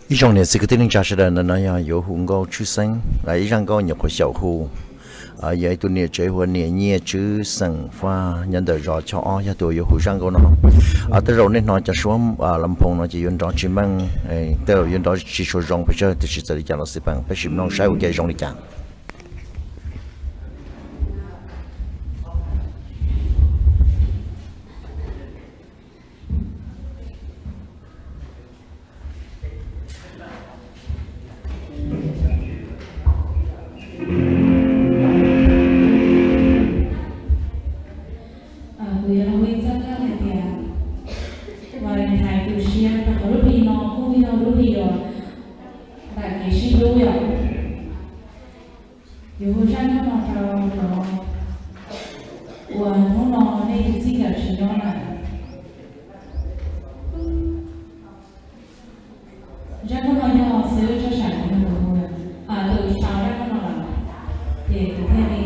Ib tsoom niam txiv kwv tij neej tsa sawv daws, ntawm no yog yuav hu nkauj Tshwj Xeeb, ib zaj nkauj nyuam qhuav xyaum hu. Yog ib tug niam tsev hu ua niam Nyiaj Tswb xeem Faj nyob ntawm zos Choj Ob yog tus uas yuav hu zaj nkauj no. Tej zaum nej hnov cov suab las phoos no ces yuav nrov tsis meej, tej zaum yuav nrov tsis tshua zoo pes tsawg, tiam sis txawm li cas los xij peem peb sim mloog saib ua ke zoo li cas. Kuv yuav los hu ib zaj nkauj hais tias Valentine tu siab, rau qhov lub hli no kuj yog lub hli uas ntam kev sib hlub yom. Yuav hu zaj nkauj no rau cov uas hnub no nej tus txij nkawm tsis nyob lawm. Zaj nkauj no yog xib hwb Tsaj Sam nws yog tus hu, tus sau zaj nkauj no lawm, ces kuv thiaj li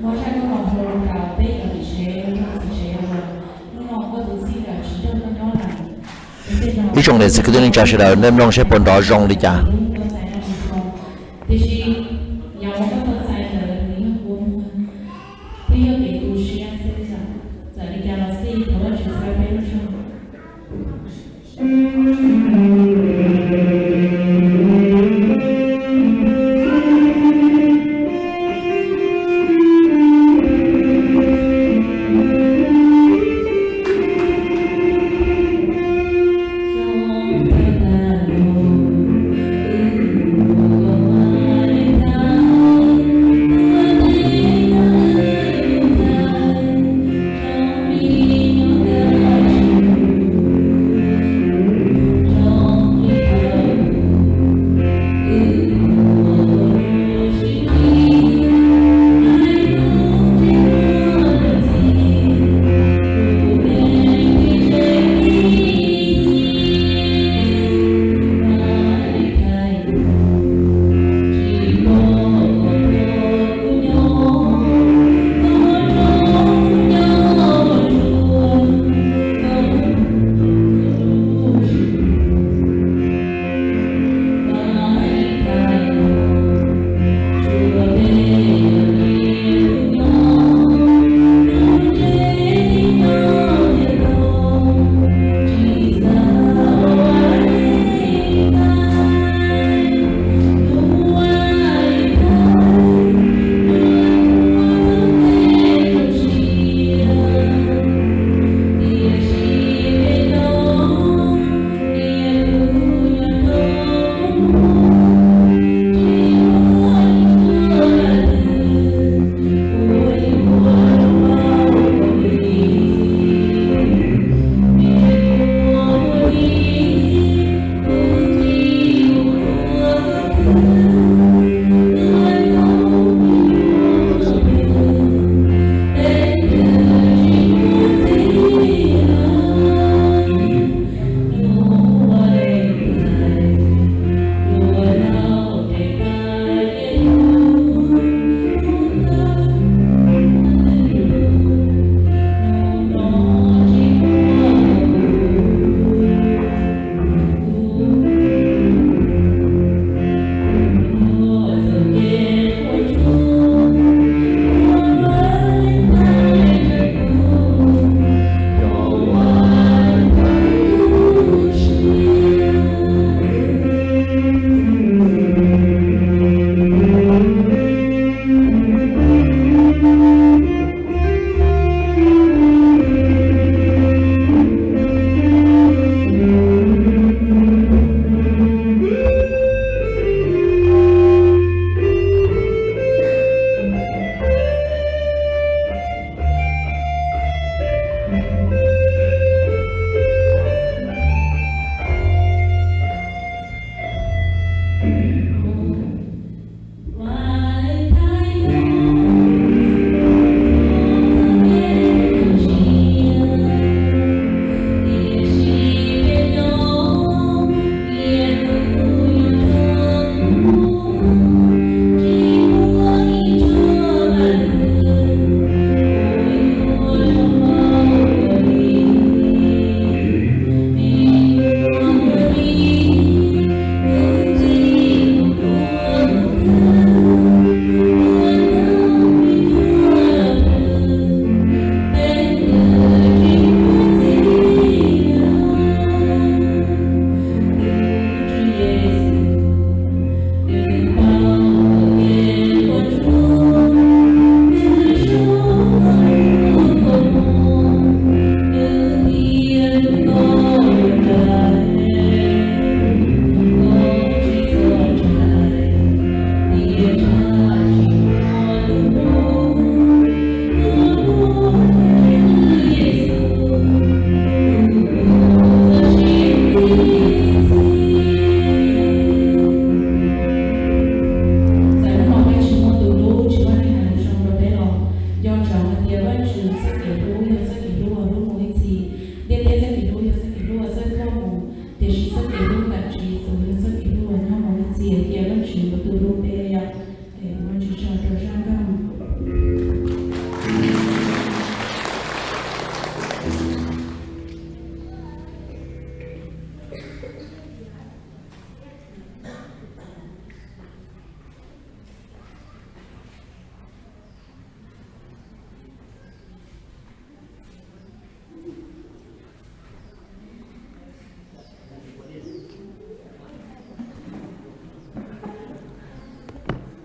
muab zaj nkauj no hu rau peb cov niam tsev, peb cov txiv tsev uas hnub no koj tus txij nkawm tsis nrog koj nyob lawm. Ib tsoom niam txiv kwv tij neej tsa sawv daws, nej mloog saib puas nrov zoo li cas. Tiam sis yog ua koj txhais ntawd nws yog kua muag, twb yog kev tu siab xwb, txawm li cas los xij thov Vajtswv txhawb peb lub zog.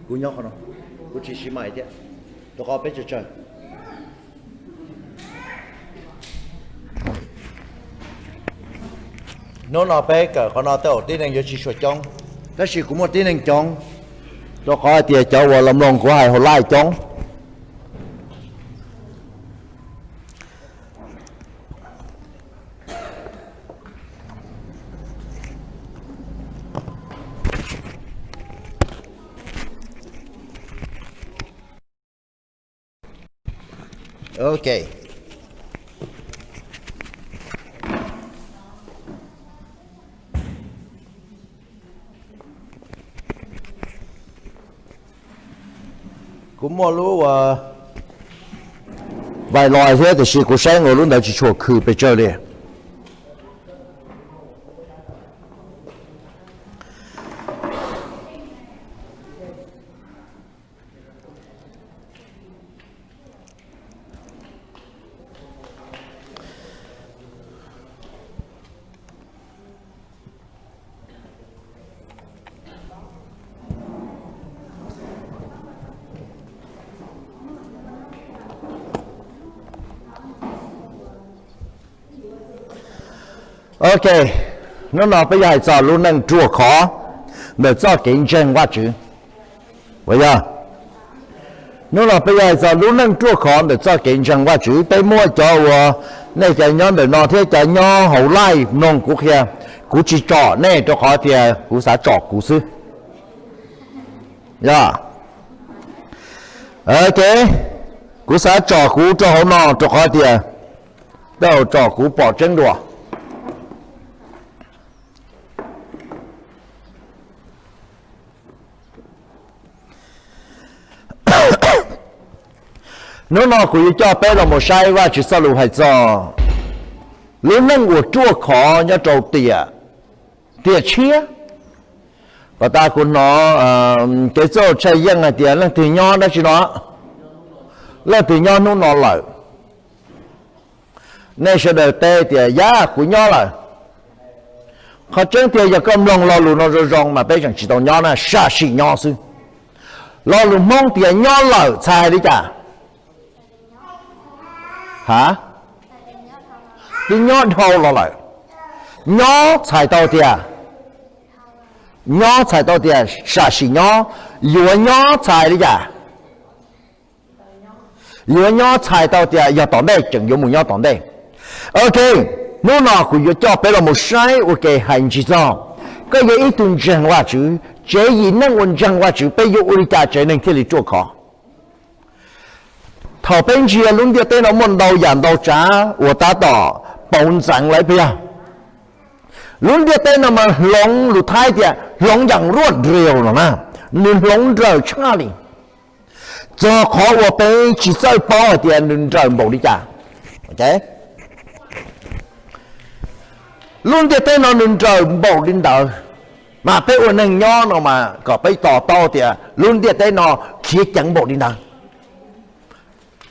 Kuv nyob qhov no, kuv tsis siv mais thiab, rau qhov peb tsawg tsawg. Hnub no peb kawm qhov no tej zaum tib neeg yuav tsis tshua coob, tab sis kuv muaj tib neeg coob, rau qhov hais tias cov uas los mloog kuv hais hauv live coob. Ok. Kuv muaj lub uas vais los thiab, tiam sis kuv saib nkaus lub ntawd tsis tshua khw pes tsawg li. Ok, hnub no peb yuav hais txog lub neej ruaj khov ntawm txoj kev ntseeg Vajtswv. Puas yog? Hnub no peb yuav hais txog lub neej ruaj khov ntawm txoj kev ntseeg Vajtswv. Peb muaj cov uas nej cov nyob ntawm no thiab cov nyob hauv live mloog kuv qhia, kuv tsis tsom nej rau qhov tias kuv xav tsom kuv xwb. Yog, ok, kuv xav tsom kuv rau hauv no rau qhov tias tej zaum tsom kuv pom tseeb dua. Hnub no kuv yuav coj peb los mus saib Vajtswv txoj lus hais txog lub neej uas ruaj khov nyob rau tiam, tiam tshiab. Pom tas kuv hnov kev txawj tshaj yeej hais tias leej twg nyob dab tsi no, leej twg nyob hnub no lawm. Nej sawv daws teb tias yog kuv nyob lawm. Qhov tseeb tiag yog koj mloog lo lus no zoo zoo mas peb tseem tsis tau nyob na, sam sim nyob xwb. Lo lus Hmoob tias nyob lawm txhais li cas? Ha? Twb nyob dhau los lawm. Nyob txhais tau tias, nyob txhais tau tias sam sim nyob, yuav nyob txhais li cas? Yuav nyob txhais tau tias yog tom ntej, tseem yuav mus nyob tom ntej. Ok, hnub no kuv yuav coj peb los mus saib ua ke hais ntsig txog koj yog ib tug ntseeg Vajtswv, tsev yim neej uas ntseeg Vajtswv peb yuav ua li cas tsev neeg thiaj li ruaj khov. Thaum peb ntsia lub ntiaj teb no muaj ntau yam ntau tsav uas tab tom pauv ntxeev lawm puas yog? Lub ntiaj teb no mas hloov lus Thaib tias hloov yam ruaj nriaus no na, nws hloov nrawm tshaj li. Txog qhov uas peb tsis txawj paub hais tias nws nrawm npaum li cas. Lub ntiaj teb no nws nrawm npaum li ntawd, mas peb ua neeg nyob no mas kom peb to taub tias lub ntiaj teb no khiav ceev npaum li ntawd.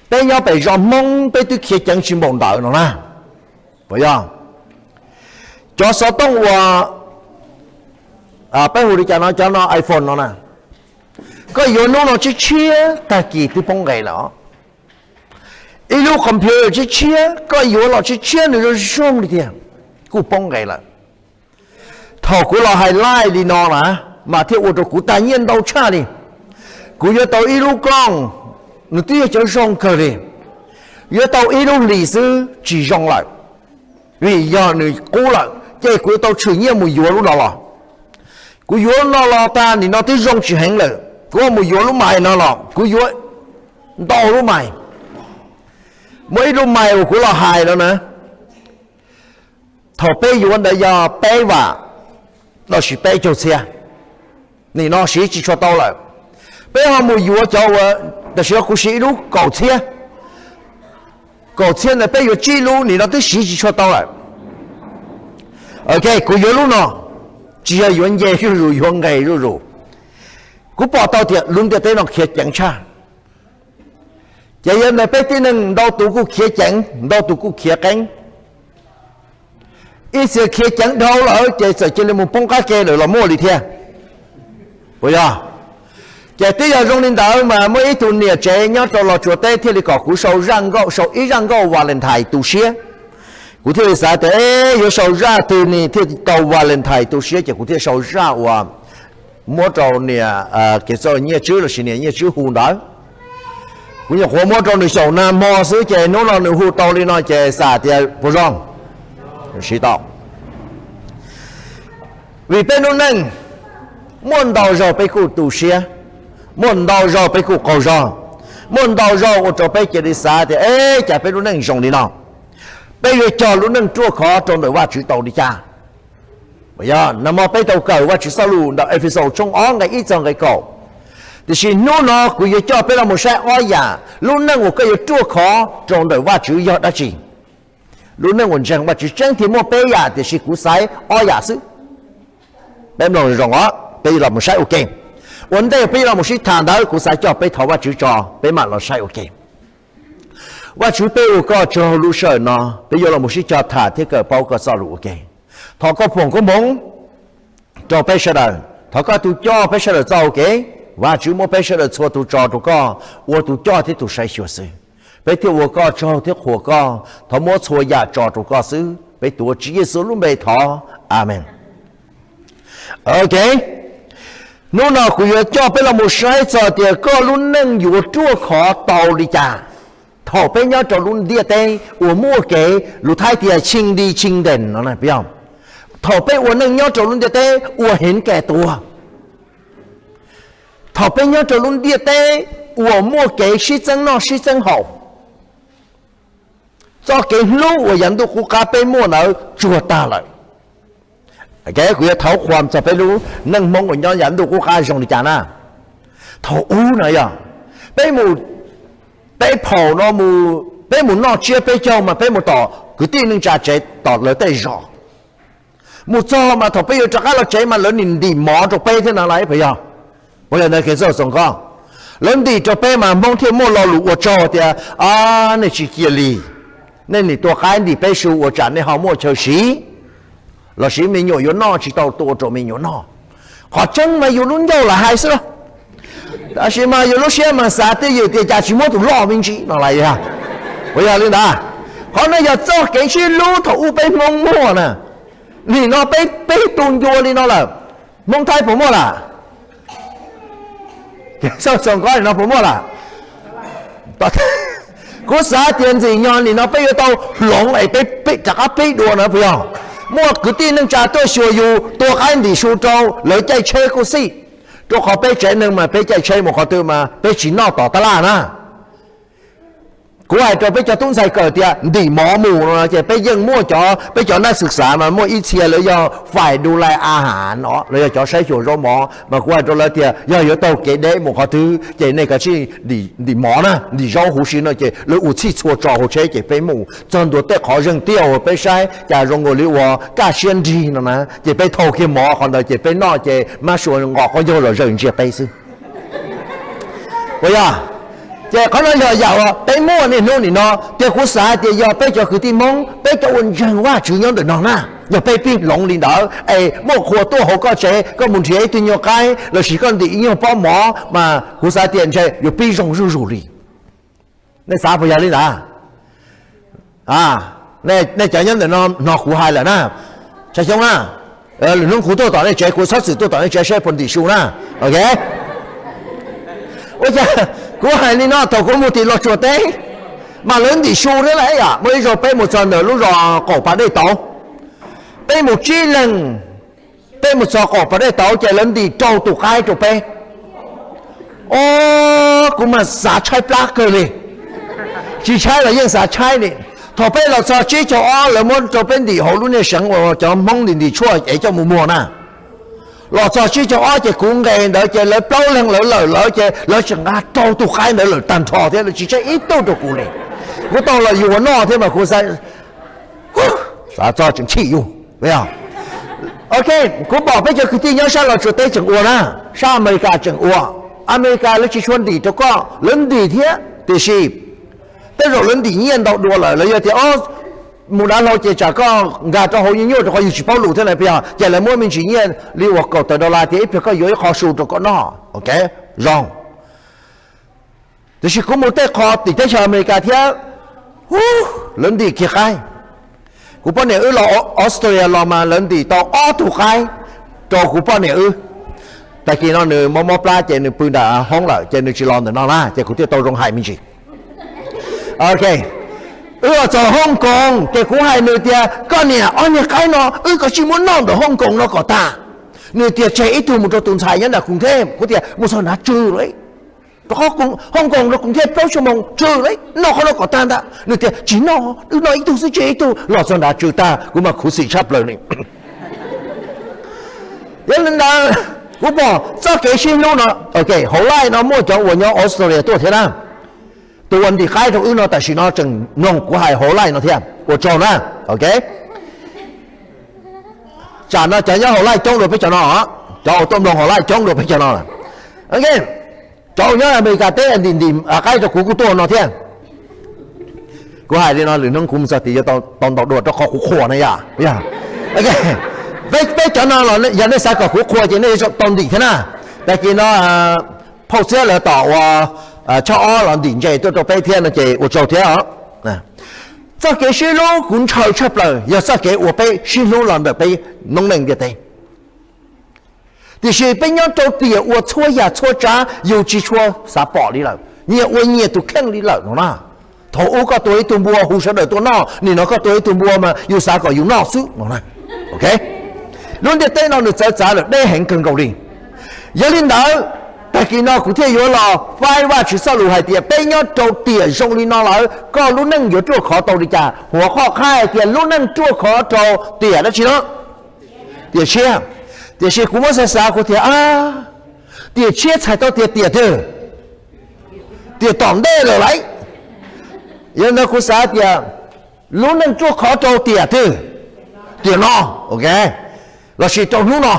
Peb nyob pem zos Hmoob peb twb khiav ceev tsis npaum ntawd no na. Puas yog? Cov xov tooj uas peb hu li cas no, cov no iPhone no na, koj yuav hnub no tshiab tshiab tag kis twb poob nqes lawm. Ib lub computer tshiab tshiab koj yuav los tshiab tshiab nws zoo zoo li tiag, kuj poob nqes lawm. Thaum kuv los hais live li no na, mas thiaj ua rau kuv tag nyiaj ntau tshaj li. Kuv yuav tau ib lub kooj, nws twb yog cov zoo kawg li, yuav tau ib lub hlis xwb tsis zoo lawm, vim yog nws qub lawm ces kuv yuav tau tshwm nyiaj mus yuav lub no los. Kuv yuav lub no los tag nim no twb zoo tsis heev lawm, kuv mus yuav lub mais no los kuv yuav ntau lub mais. Muaj ib lub mais uas kuv los hais no na, thaum peb yuav ntawd yog peb vam los sis peb caug txhiab, nim no siv tsis tshua tau lawm. Peb ho mus yuav cov uas tam sim no kuv siv ib lub kaum txhiab, kaum txhiab ntawd peb yuav tsib lub, nim no twb siv tsis tshua tau lawm. Ok, kuv yuav lub no, tsis yog yuav nce zuj zus, yuav nqes zuj zus. Kuv pom tau tias lub ntiaj teb no khiav ceev tshaj. Ces yog ntawd peb tib neeg ntau tus kuj khiav ceev, ntau tus kuj khiav qeeb. Ib txhia khiav ceev dhau lawm ces txawm cia li mus poob qab ke lawm los muaj li thiab. Puas yog? Ces twb yog zoo li ntawd mas muaj ib tug niam tsev nyob rau Los Tsuas teb thiaj li kom kuv sau zaj nkauj, sau ib zaj nkauj Valentine tu siab. Kuv thiaj li xav tias, e, yuav sau zaj twg ne thiaj tau Valentine tu siab, ces kuv thiaj sau zaj uas muab rau niam, kev txawj Nyiaj Tswb lossis niam Nyiaj Tswb hu ntawd. Kuv nyuam qhuav muab rau nws xyaum nag hmo xwb ces hnub no nws hu tau li no ces xav tias puas zoo, siv tau. Vim peb lub neej muaj ntau zaug peb kuj tu siab, muaj ntau zaug peb kuj qaug zog, muaj ntau zaug ua rau peb cia li xav tias, e, cas peb lub neej zoo li no, peb yuav cog lub neej ruaj khov rau ntawm Vajtswv tau li cas? Yog nag hmo peb tau kawm Vajtswv txoj lus ntawm Efexus tshooj ob nqe ib txog nqe kaum, tiam sis hnub no kuv yuav coj peb los mus saib ob yam lub neej uas koj yuav ruaj khov rau ntawm Vajtswv yog dab tsi. Lub neej uas ntseeg Vajtswv tseeb thiaj muaj peb yam, tiam sis kuv xaiv ob yam xwb. Peb mloog zoo os, peb yuav los mus saib ua ke. Ua ntej peb yuav los mus sib tham ntawd, kuv xav coj peb thov Vajtswv tso, peb mam los saib ua ke. Vajtswv, peb ua koj tsaug lub sij hawm no, peb yuav los mus sib cog tham thiab kawm paub koj txoj lus ua ke. Thov koj foom koob hmoov rau peb sawv daws, thov koj tus coj peb sawv daws txoj hau kev. Vajtswv, muab peb sawv daws txhua tus tso rau koj ua tus coj thiab tus saib xyuas xwb, peb thiaj ua koj tsaug thiab qhuas koj. Thov muab txhua yam tso rau koj xwb. Peb tuav Tswv Yexus lub npe thov, Amees. Ok, hnub no kuv yuav coj peb los mus saib txog tias koj lub neej yuav ruaj khov tau li cas thaum peb nyob rau lub ntiaj teb uas muaj kev lus Thaib tias ชิงดีชิงเด่น no. Thaum peb ua neej nyob rau lub ntiaj teb ua heev kais tua, thaum peb nyob rau lub ntiaj teb uas muaj kev sib txeeb noj sib txeeb haus, txoj kev hlub uas yav ntuj qub qab peb muaj ntawd tsuag tag lawm. Kuv yuav thov qhuas txog peb lub neej Hmoob uas nyob yav ntuj qub qab zoo li cas na. Thaum ub no yog peb mus, peb phaum no, peb mus noj tsiab peb caug mas peb mus tom kwv tij neej tsa tsev, tom lawv tej zos. Mus txog mas thaum peb yuav rov qab los tsev mas lawv nim ntim mov rau peb thiab no lauj, puas yog? Puas yog ntawd kev txawj txoos koj? Lawv ntim rau peb mas Hmoob thiaj muaj lo lus ua tsaug tias, nej tsis cia li, nej nim tua qaib ntim peb su ua tsam nej ho muaj chaw siv, lossis me nyuam yuav noj tsis tau tua rau me nyuam noj. Qhov tseeb mas yus lub ncauj lam hais xwb lauj. Tab sis mas yus lub siab mas xav twj ywm tias cas tsis muab tus loj me ntsis no lauj. Puas yog li ntawd? Qhov no yog txoj kev sib hlub thaum ub peb Hmoob muaj na. Nim no peb, peb tu ncua li no lawm, Hmoob Thaib puas muaj lawm? Txoj txoos koj li no puas muaj lawm? Kuv xav tias ntxim nyog nim no peb yuav tau hloov es peb rov qab pib dua no puas yog? Muaj kwv tij neej tsa tuaj xyuas yus tua qaib ntim su rau lawv caij tsheb kuj xij, rau qhov peb tsev neeg mas peb caij tsheb mus qhov twg mas peb tsis noj tom tab laj na. Kuv hais rau peb cov tub ntxhais kawm tias ntim mov mus no ces peb yeej muaj cov, peb cov nab xwm xav mas muaj ib txhia lawv yog fais du lais a has no, lawv yog cov saib xyuas zaub mov mas kuv hais rau lawv tias yog yuav taug kev deb mus qhov twg ces nej kav tsij ntim mov na, ntim zaub huv si no ces lawv ua txhij txhua tso hauv tsheb ces peb mus txog ntua tej qhov zeeg tiaj uas peb saib cas zoo nkaus li uas kaj siab nrig no na ces peb thau kiag mov qhov ntawd ces peb noj ces mab sua nqos qaub ncaug los zawm ntsia peb xwb. Puas yog? Ces qhov no yog yam uas peb muaj niaj hnub nim no, ces kuv xav tias yog peb cov kwv tij Hmoob peb cov uas ntseeg Vajtswv nyob ntawm no na, yog peb pib hloov li ntawd es muaj qhua tuaj hauv koj tsev koj mus nrhiav ib tug nyuag qaib lossis koj ntim ib nyuag pob mov mas kuv xav tias ntshe yuav pib zoo zuj zus li. Nej xav puas yog li ntawd? Nej cov nyob ntawm no hnov kuv hais lawm na, Tshaj Xyoob na, lwm hnub kuv tuaj tom nej tsev, kuv txhob txwm tuaj tom nej tsev saib puas ntim su na. Ok, ua cas kuv hais li no thaum kuv mus tim Los Tsuas teb mas lawv ntim su thiab lauj. Muaj ib zaug peb mus txog ntawm lub zos qaum pas dej tauv, peb mus tsib leeg, peb mus txog qaum pas dej tauv ces lawv ntim rau tus qaib rau peb. O, kuv mas xav tshaib plab kawg li, tsis tshaib los yeej xav tshaib li. Thaum peb los txog tsib caug ob lawv muab rau peb ntim hauv lub niag seev uas cov Hmoob ntim ntim tshuaj es coj mus muag na. Los txog tsib caug ob ces kuv nqes ntawd ces lawv plaub leeg lawv lawm lawv ces lawv tseem nqa rau tus qaib ntawd lawm tag nrho thiab lawv tsis tshaib ib tug rau kuv li. Kuv tau los yus ua noj thiab mas kuv xav txog tseem chim yus. Ok, kuv pom peb cov kwv tij nyob sab Los Tsuas teb tseem ua na, sab Amelikas tseem ua. Amelikas lawv tsis tshua ntim rau koj, lawv ntim thiab tiam sis tej zaum lawv ntim nyiaj ntau dua lawm lawv yog tias mus dav hlau ces tsam koj nkag rau hauv nyuaj nyuaj rau qhov yus tsis paub lus thiab na puas yog, ces lawv muab me ntsis nyiaj li uas kaum tawm dollar tias ib pliag koj yuav ib qho su rau koj noj. Ok, zoo. Tiam sis kuv mus tej qho tim teb chaws Amelikas thiab, lawv ntim kiag qaib. Kuv poj niam wb los Australia los mas lawv ntim tau ob tug qaib rau kuv poj niam wb. Tag kis no nws mob mob plab ces nws pw nram hoob lawm ces nws tsis los ntawm no na ces kuv thiaj tau zoo hais me ntsis. Ok, wb los txog Hong Kong ces kuv hais nws tias koj niam, ob niag qaib no wb koj tsis muab noj ntawm Hong Kong no kom tag. Nws tias tseg ib tug mus rau tus ntxhais nyob nram Koos Theb. Kuv tias mus txog nrad tsw lawm, rau qhov Hong Kong rau Koos Theb plaub xuab moos tsw lawm, noj qhov no kom tag ntag. Nws tias tsis noj, wb noj ib tug xwb tseg ib tug. Los txog nrad tsw tag, kuv mas khuv xim tshaj plaws li. Yog li ntawd, kuv pom txoj kev sib hlub no, ok, hauv live no muaj cov uas nyob Australia tuaj thiab na. Tus uas ntim qaib rau wb no tam sim no tseem mloog kuv hais hauv live no thiab, ua tsaug na. Ok, tsam no cov nyob hauv live coob dua peb cov no, cov uas tuaj mloog hauv live coob dua peb cov no. Ok, cov uas nyob Amelikas teb ntim ntim qaib rau kuv kuj tuaj no thiab. Kuv hais li no, lwm hnub kuv mus txog tid yuav tau ntau dua rau qhov kuv qhuas na yom. Peb cov no los yog nej xav kom kuv qhuas ces nej yuav tau ntim thiab na. Tag kis no phauj Txiab lawv tom ua tshab ob los ntim ntses tuaj rau peb thiab no ces ua tsaug thiab. Txoj kev sib hlub kuv ntshaw tshaj plaws yog txoj kev uas peb sib hlub los ntawm peb noob neej ntiaj teb. Tiam sis peb nyob rau tiam uas txhua yam txhua tsav yus tsis tshua xav pom li lawm, nyias ua nyias tus kheej li lawm no na. Thaum ub koj tua ib tug npua hu sawv daws tuaj noj, nim no koj tua ib tug npua mas yus xav kom yus noj xwb no na. Ok, lub ntiaj teb no nws txawv txav lawm deb heev kawg nkaus li. Yog li ntawd, tag kis no kuv thiaj yuav los faib Vajtswv txoj lus hais tias peb nyob rau tiam zoo li no lawm, koj lub neej yuav ruaj khov tau li cas? Huas qhoj qhaib hais tias lub neej ruaj khov rau tiam dab tsi no? Tiam tshiab. Tiam sis kuv muab xav xav kuv tias, tiam tshiab txhais tau tias tiam twg? Tiam tom ntej lawm lauj. Yog li ntawd kuv xav tias lub neej ruaj khov rau tiam twg? Tiam no, ok, lossis rau hnub no.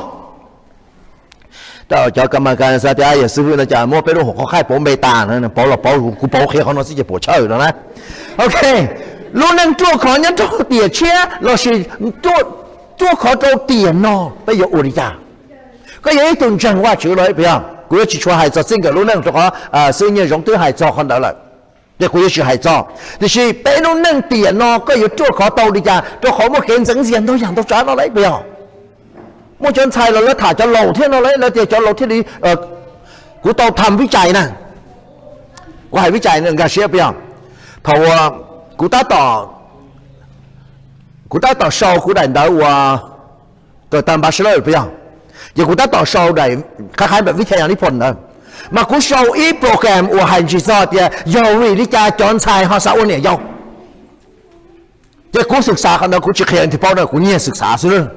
Cov ka ma ka xav tias yog xib fwb no cas muab peb lub huas qhoj qhaib pauv npe tas, pauv los pauv, kuv pauv qhia qhov no xwb ces puas chawj no na. Ok, lub neej ruaj khov nyob rau tiam tshiab lossis ruaj khov rau tiam no, peb yuav ua li cas? Koj yog ib tug ntseeg Vajtswv los puas yog? Kuv yuav tsis tshua hais txog txij nkawm lub neej rau qhov xib hwb Nyiaj Zoov twb hais txog qhov ntawd lawm, ces kuv yuav tsis hais txog. Tiam sis peb lub neej tiam no koj yuav ruaj khov tau li cas, rau qhov muaj kev ntxeev ntxias ntau yam ntau tsav no lauj puas yog? Muaj cov ntxhais los lawv tham cov laus thiab no lauj, lawv tias cov laus thiaj li, kuv tau tham vib cais na, kuv hais vib cais nkag siab puas yog? Thaum uas kuv tab tom, kuv tab tom sau kuv daim ntawv uas kawm tag npav sawv dawb puas yog, ces kuv tab tom sau daim qhab qhaib npam vib thaj yas nib phom ntawd, mas kuv sau ib program uas hais ntsis txog tias yog vim li cas cov ntxhais ho xav ua niam yau. Ces kuv xwm xav qhov ntawd, kuv tsis qhia leej twg paub na, kuv nyiag xwm xav xwb.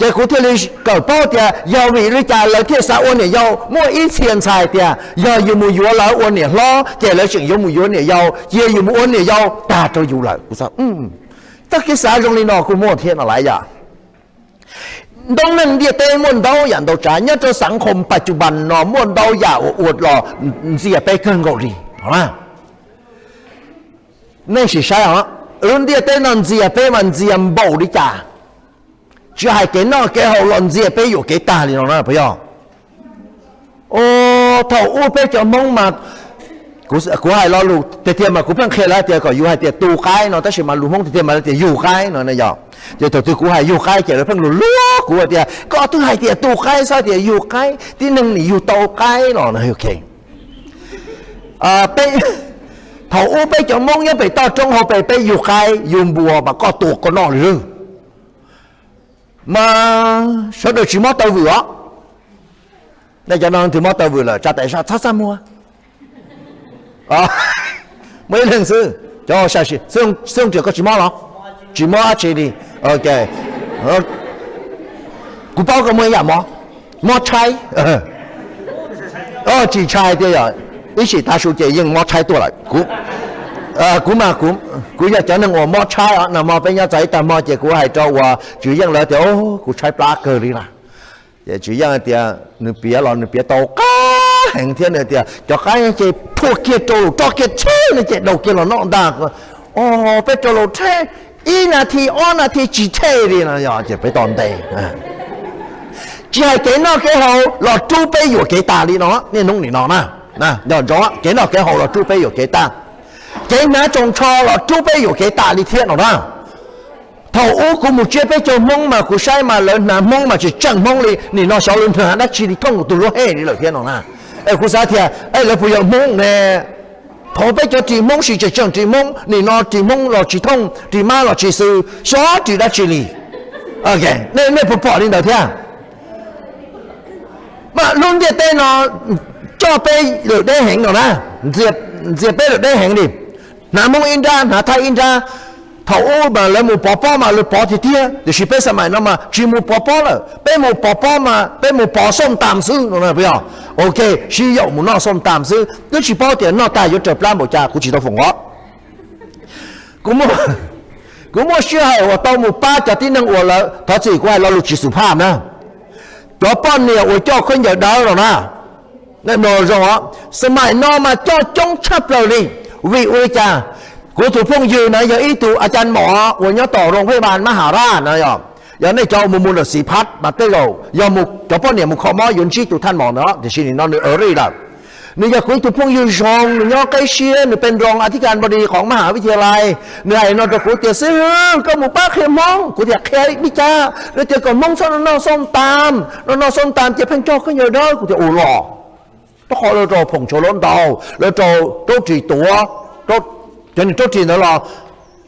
Ces kuv thiaj li kawm paub tias yog vim li cas lawv thiaj xav ua niam yau. Muaj ib txhia ntxhais tias yog yus mus yuav lawv ua niam hlob ces lawv tseem yuav mus yuav niam yau, cia yus mus ua niam yau tag rau yus lawm. Kuv xav, txoj kev xav zoo li no kuj muaj thiab no lauj yom. Ntoo neeg ntiaj teb muaj ntau yam ntau tsav, nyob rau xav khoom pas cus pas no muaj ntau yam uas ua los ntxias peb kawg nkaus li. Nej sim saib os, lub ntiaj teb no ntxias peb mas ntxias npaum li cas. Tsis hais kev noj kev haus los ntxias peb yuam kev tag li no na puas yog? Thaum ub peb cov Hmoob mas, kuv hais lo lus tiag tiag mas kuv pheej qhia lawv tias kom yus hais tias tu qaib no, tab sis mas lus Hmoob tiag tiag mas lawv tias yug qaib no yog. Ces thaum twg kuv hais yug qaib ces lawv pheej luag luag kuv tias koj twb hais tias tu qaib xwb tias yug qaib, tib neeg nim yug tau qaib no. Thaum ub peb cov Hmoob nyob pem toj roob hauv pes peb yug qaib yug npua mas koj tua koj noj li lawm. Mas sawv daws tsis mob taw vwm os. Nej cov no twg mob taw vwm lawm tsa tes sab txhob txaj muag. Muaj ib leeg xwb, cov xib hwb Nriam koj tsis mob los? Tsis mob dab tsi li. Ok, kuv paub koj muaj ib yam mob, mob tshaib. Tsis ntshai tiag yog, ib sim tav su ces yeej mob tshaib tuaj lawm. Kuv mas kuv yog cov neeg uas mob tshaib os. Nag hmo peb nyob txog ib tag hmo ces kuv hais rau uas Tswv Yeej lawv tias kuv tshaib plab kawg li na. Ces Tswv Yeej tias nws piav los nws piav tau qab heev thiab nws tias cov qaib ces phua kiag rau lawm, tso kiag tsheb no ces daus kiag los noj ntag. Peb rau lawm tsheb ib nas this ob nas this tsis tsheb li no yog ces peb tos ntes. Tsis hais kev noj kev haus los rub peb yuam kev tas li no, niaj hnub nim no na. Nco ntsoov, kev noj kev haus los rub peb yuam kev tas, kev hnav tsoos tsho los rub peb yuam kev tas li thiab no na. Thaum ub kuv mus tsiab peb caug Hmoob mas kuv saib mas lawv hnav Hmoob mas tsis tseem Hmoob li, nim no xyov lawv hnav dab tsi li thooj tus lub hej li lawm thiab no na. Es kuv xav tias, es lawv puas yog Hmoob ne? Thaum peb cov ris Hmoob sis tseem tseem ris Hmoob, nim no ris Hmoob los tsis thooj, ris mab los tsis xwb, xyov ris dab tsi li. Nej puas pom li ntawd thiab? Mas lub ntiaj teb no coj peb lawm deb heev no na, ntxias peb lawm deb heev li. Hnav Hmoob ib nrab, hnav Thaib ib nrab. Thaum ub mas lawv mus pov pob mas lawv pov tiag tiag, tiam sis peb xab maim no mas tsis mus pov pob lawm, peb mus pov pob mas peb mus pov xauj tas xwb no. Ok, sib yaum mus noj xauj tas xwb, twb tsis paub tias noj tas yuav raws plab npaum cas, kuv tsis tau foom os. Kuv muaj sij hawm uas tau mus pab cov tib neeg uas lawv, thov txim kuv hais lo lus tsis xu phaj na, cov poj niam uas coj khaub ncaws dawb no na. Nej mloog zoo os, xab maim no mas coj coob tshaj plaws li. Vim ua li cas? Kuv tus phooj ywg na yog ib tug a caj mom uas nyob tom rooj phej bas mab has raj no. Yog nej cov mus mus ntawm xiv phab mas tej zaum yog cov poj niam mus kho mob yuav ntsib tus thaj mom ntawd, tiam sis nim no nws early lawm. Nws yog kuv ib tug phooj ywg zoo, nws nyob Qeb Siab, nws peb nroo a thib kas npau di qhov mab has vib thia lais. Nws hais no rau kuv tias, xib hwb, koj mus pab qhia Hmoob. Kuv tias qhia li cas? Nws tias kom Hmoob txhob noj xauj tas, noj xauj tas ces pheej coj khaub ncaws dawb. Kuv tias ua los, rau qhov lawv rau phoom tshuaj lab ntaus, lawv rau raub ris tuav, cov niag raub ris ntawd los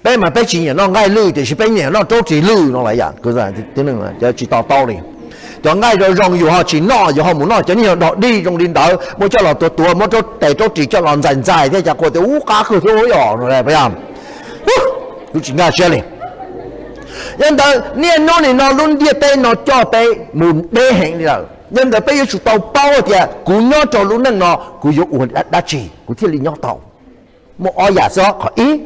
peb mas peb tsis nyiam noj nqaij lwj tiam sis peb nyiam noj raub ris lwj no lawm yom. Tsis to taub li. Cov nqaij zoo zoo yus ho tsis noj, yus ho mus noj cov niag dog dig zoo li ntawd, muab coj los tuav tuav, muab tes raub ris coj los ntxais ntxais thiab cas quaj tias ub qab kawg thiab yom no. Kuv tsis nkag siab li. Yog ntawd niaj hnub nim no lub ntiaj teb no coj peb mus deb heev li lawm. Yog ntawd peb yuav tsum tau paub tias kuv nyob rau lub neej no kuv yuav ua dab tsi kuv thiaj li nyob tau. Muaj ob yam xwb, qhov ib,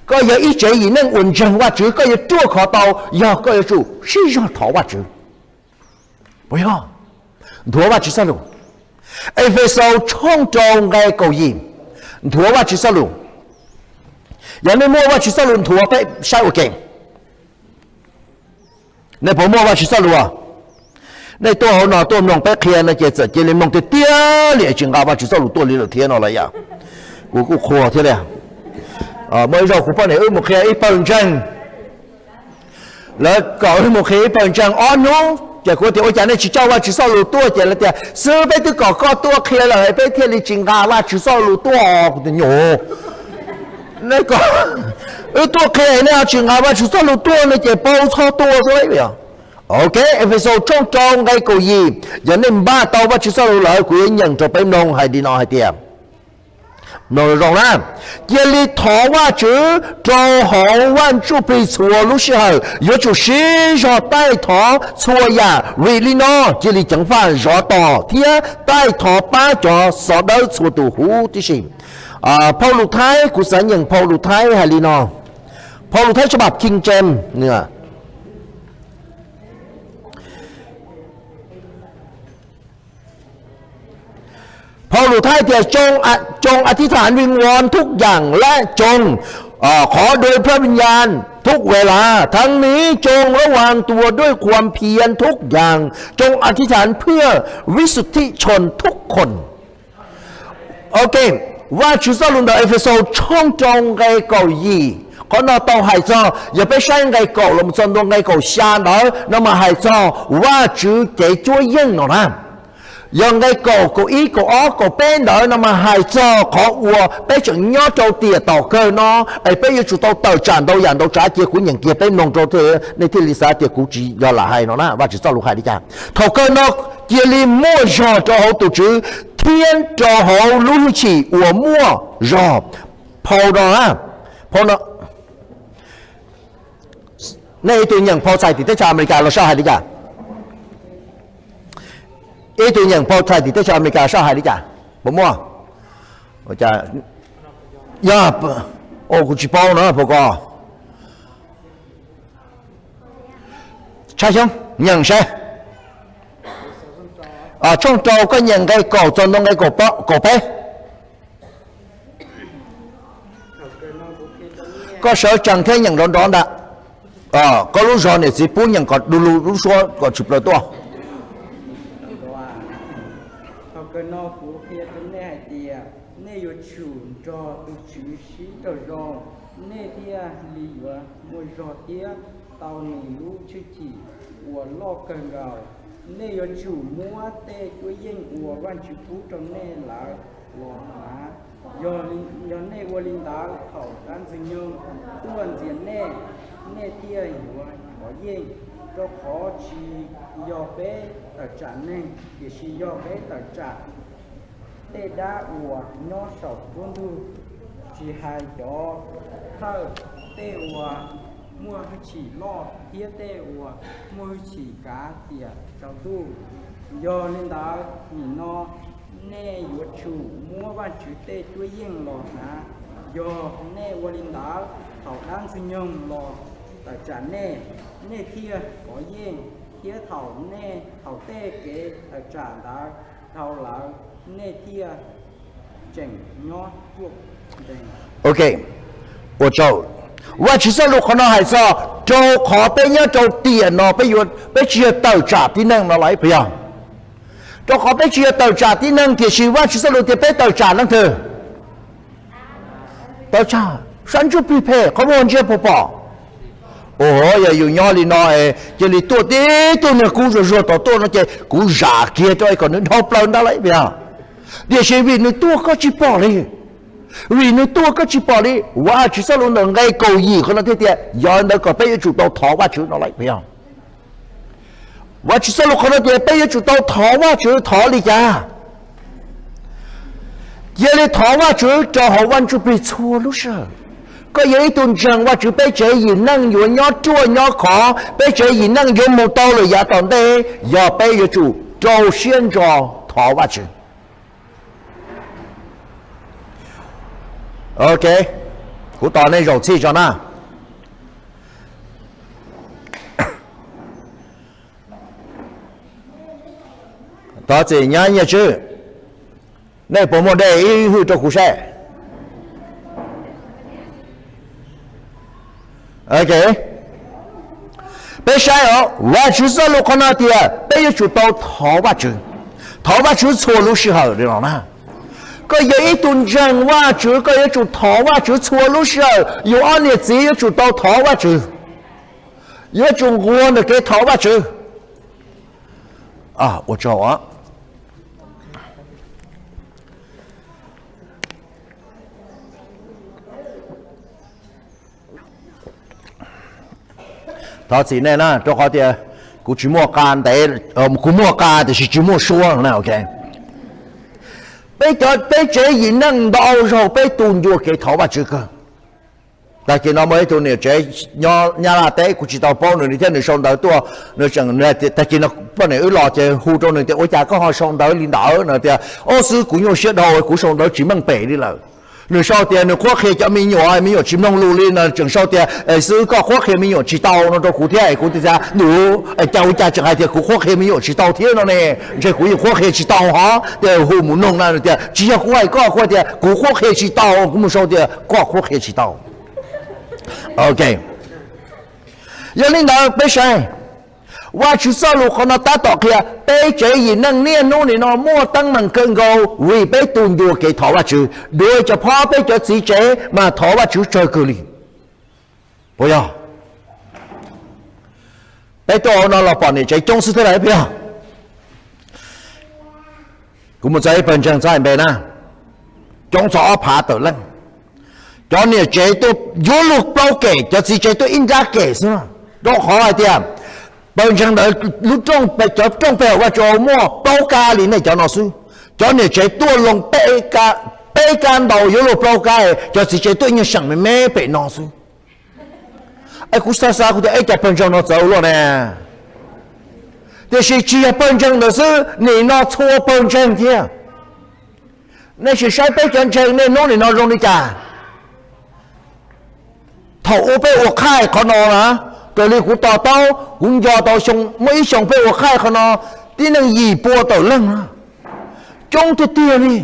koj yog ib tsev yim neej uas ntseeg Vajtswv, koj yuav ruaj khov tau yog koj yuav tsum sib zog thov Vajtswv. Puas yog? Nthuav Vajtswv txoj lus. Efexus tshooj rau nqe kaum yim, nthuav Vajtswv txoj lus. Yog nej muaj Vajtswv txoj lus nthuav peb saib ua ke. Nej puas muaj Vajtswv txoj lus? Nej tuaj hauv no tuaj mloog peb qhia no ces txawm cia li mloog tiag tiag li tsis nqa Vajtswv txoj lus tuaj li lawm thiab no los yom. Kuv kuj qhuas thiab li. Muaj ib zaug kuv poj niam wb mus qhia ib pawg ntseeg. Lawv kom wb mus qhia ib pawg ntseeg ob hnub ces kuv tias ua cas nej tsis coj Vajtswv txoj lus tuaj? Ces lawv tias xwb peb twb kom koj tuaj qhia lawm peb thiaj li tsis nqa Vajtswv txoj lus tuaj. Kuv tias nyuam, wb tuaj qhia nej ho tsis nqa Vajtswv txoj lus tuaj no ces paub txhob tuaj xwb. Ok, Efexus tshooj rau nqe kaum yim, yog nej npaj tau Vajtswv txoj lus lawm kuv yuav nyeem rau peb mloog hais li no hais tias, mloog zoo na, cia li thov Vajtswv rau hauv Vaj Ntsuj Plig txhua lub sij hawm, yuav tsum sib zog taij thov txhua yam, vim li no cia li ceev faj zov tos thiab taij thov pab cov xov dawb txhua tus huv tib si. Phau Lus Thaib, kuv xav nyeem Phau Lus Thaib hais li no. Phau Lus Thaib tsab pab King James, Phau Lus Thaib tias จงอธิษฐานวิงวอนทุกอย่างและจงขอโดยพระวิญญาณ ทุกเวลา ทั้งนี้จงระวังตัวด้วยความเพียรทุกอย่าง จงอธิษฐานเพื่อวิสุทธิชนทุกคน. Ok, Vajtswv txoj lus ntawm Efexus tshooj rau nqe kaum yim, qhov no tau hais txog, yog peb saib nqe kaum los txog ntua nqe kaum xya ntawd no mas hais txog Vajtswv kev cuab yeej no na. Yog nqe kaum, kaum ib, kaum ob, kaum peb ntawd no mas hais txog qhov uas peb tseem nyob rau tiam tom kawg no, es peb yuav tsum tau tawm tsam ntau yam ntau tsav, cia kuv nyeem kiag peb mloog rau nej thiaj li xav tias kuv tsis yog lam hais no na. Vajtswv txoj lus hais li cas? Thaum kawg no cia li muaj zog rau hauv tus Tswv thiab rau hauv lub hwj chim uas muaj zog. Phau no, phau no, nej ib tug nyeem phau txhais tim teb chaws Amelikas los saib hais li cas? Ib tug nyeem phau txhais tim teb chaws Amelikas saib hais li cas? Puas muaj? Yog, kuv tsis paub no puas ko. Tshaj xyoob nyeem seb. Tshooj rau koj nyeem nqe kaum txog ntua nqe kaum peb. Koj sawv tsees thiab nyeem nrov nrov ntag. Koj lub zog niam txiv pub nyeem kom du lug lub suab kom tsis plaws tuaj. Yog no kuv qhia rau nej hais tias nej yuav tsum nrog tus Tswv sib raug zoo, nej thiaj li yuav muaj zog thiab tau nws lub hwj chim uas loj kawg nkaus. Nej yuav tsum muab tej cuab yeej uas Vajtswv pub rau nej lawm los hnav. Yog nej ua li ntawd thaum dab Ntxwg Nyoog tuaj ntxias nej, nej thiaj yuav kov yeej, rau qhov tsis yog peb tawm tsam neeg, tiam sis yog peb tawm tsam tej dab uas nyob saum nruab ntug, tsis hais cov thawj, tej uas muaj hwj chim loj thiab tej uas muaj hwj chim kav tiam tsaus ntuj. Yog li ntawd, nim no nej yuav tsum muab Vajtswv tej cuab yeej los hnav. Yog nej ua li ntawd, thaum dab Ntxwg Nyoog los tawm tsam nej, nej thiaj kov yeej, thiab thaum nej, thaum tej kev tawm tsam ntawd dhau lawm, nej thiaj tseem nyob ruaj nrees. Ok, ua tsaug. Vajtswv txoj lus qhov no hais txog rau qhov peb nyob rau tiam no peb yuav, peb tsis yog tawm tsam tib neeg no los ib puas yog? Rau qhov peb tsis yog tawm tsam tib neeg, tiam sis Vajtswv txoj lus tias peb tawm tsam leej twg? Tawm tsam sab ntsuj plig phem, qhov muag ntsia puas pom? Ua, yog yus nyob li no es cia li tuaj tib tug niag kub zuag zuag tom tuaj no ces kuv zam kiag rau kom nws dhau plaws ntag lauj, puas yog? Tiam sis vim nws tuaj koj tsis pom li, vim nws tuaj koj tsis pom li. Vajtswv txoj lus ntawm nqe kaum yim qhov no thiaj tias yog li ntawd kom peb yuav tsum tau thov Vajtswv no lauj, puas yog? Vajtswv txoj lus qhov no tias peb yuav tsum tau thov Vajtswv. Thov li cas? Cia li thov Vajtswv rau hauv Vaj Ntsuj Plig txhua lub sij hawm. Koj yog ib tug ntseeg Vajtswv, peb tsev yim neej yuav nyob ruaj nyob khov, peb tsev yim neej yuav mus tau lawm yav tom ntej, yog peb yuav tsum rau siab ntso thov Vajtswv. Ok, kuv tos nej zaum txhij tso na. Thov txim nyab Nyiaj Tswb, nej puas muaj dej ib hwj rau kuv saib? Ok, peb saib os, Vajtswv txoj lus qhov no tias peb yuav tsum tau thov Vajtswv, thov Vajtswv txhua lub sij hawm li no na. Koj yog ib tug ntseeg Vajtswv, koj yuav tsum thov Vajtswv txhua lub sij hawm. Yus ob niam txiv yuav tsum tau thov Vajtswv, yuav tsum nquag ntawm kev thov Vajtswv. Ua tsaug. Thov txim nej na, rau qhov tias kuv tsis muaj qa ntev, kuv muaj qa tiam sis tsis muaj suab na, ok. Peb cov, peb tsev yim neej ntau zaug peb tu ncua kev thov Vajtswv kawg. Tag kis no muaj ib tug niam tsev nyob Nyab Laj teb, kuv tsis tau paub nws li thiab, nws sau ntawv tuaj, nws tseem, tag kis no poj niam wb los ces hu rau nws tias ua cas koj ho sau ntawv li ntawd no tias, ob xwb kuv nyuaj siab dhau, kuv sau ntawv tsis meej pem li lawm. Nws sau tias nws qhuab qhia cov me nyuam, me nyuam tsis mloog lus li no, tseem sau tias xwb koj qhuab qhia me nyuam tsis tau no rau kuv thiab, kuv tias ntuj, cas ua cas tseem hais tias kuv qhuab qhia me nyuam tsis tau thiab no ne, ntshe kuv yeej qhuab qhia tsis tau hov, tias hu mus noog na tias tsis yog kuv hais koj, kuv tias kuv qhuab qhia tsis tau, kuv mus sau tias koj qhuab qhia tsis tau. Ok, yog li ntawd peb saib, Vajtswv txoj lus qhov no tab tom qhia peb tsev yim neej niaj hnub nim no muaj teeb meem kawg nkaus vim peb tu ncua kev thov Vajtswv. Dua cov phob peb cov txiv tsev mas thov Vajtswv tsawg kawg li, puas yog? Peb tuaj hauv no los pom niam tsev coob xwb thiab lawm, puas yog? Kuv mus txog ib pawg ntseeg txhob hais npe na, coob txog ob phav tawm leej. Cov niam tsev tuaj yuav luag plaub kem, cov txiv tsev tuaj ib nrab kem xwb. Rau qhov hais tias pawg ntseeg ntawd lub rooj, cov rooj pem hauv Vaj Tswv muaj plaub kab li nej cov no xwb. Cov niam tsev tuaj loo peb kab ntau yuav luag plaub kab, cov txiv tsev tuaj nyuag seem me me pem no xwb. Es kuv xav xav kuv tias ib co pawg ntseeg no txawv ua luaj ne. Tiam sis tsis yog pawg ntseeg ntawd xwb, nim no txhua pawg ntseeg thiab. Nej sim saib peb cov ntseeg niaj hnub nim no zoo li cas. Thaum ub peb ua qhaij qhov no na, raws li kuv to taub kuv nco tau xyoo, muaj ib xyoo peb ua qhaij qhov no, tib neeg yim pua tawm leej na, coob tiag tiag li.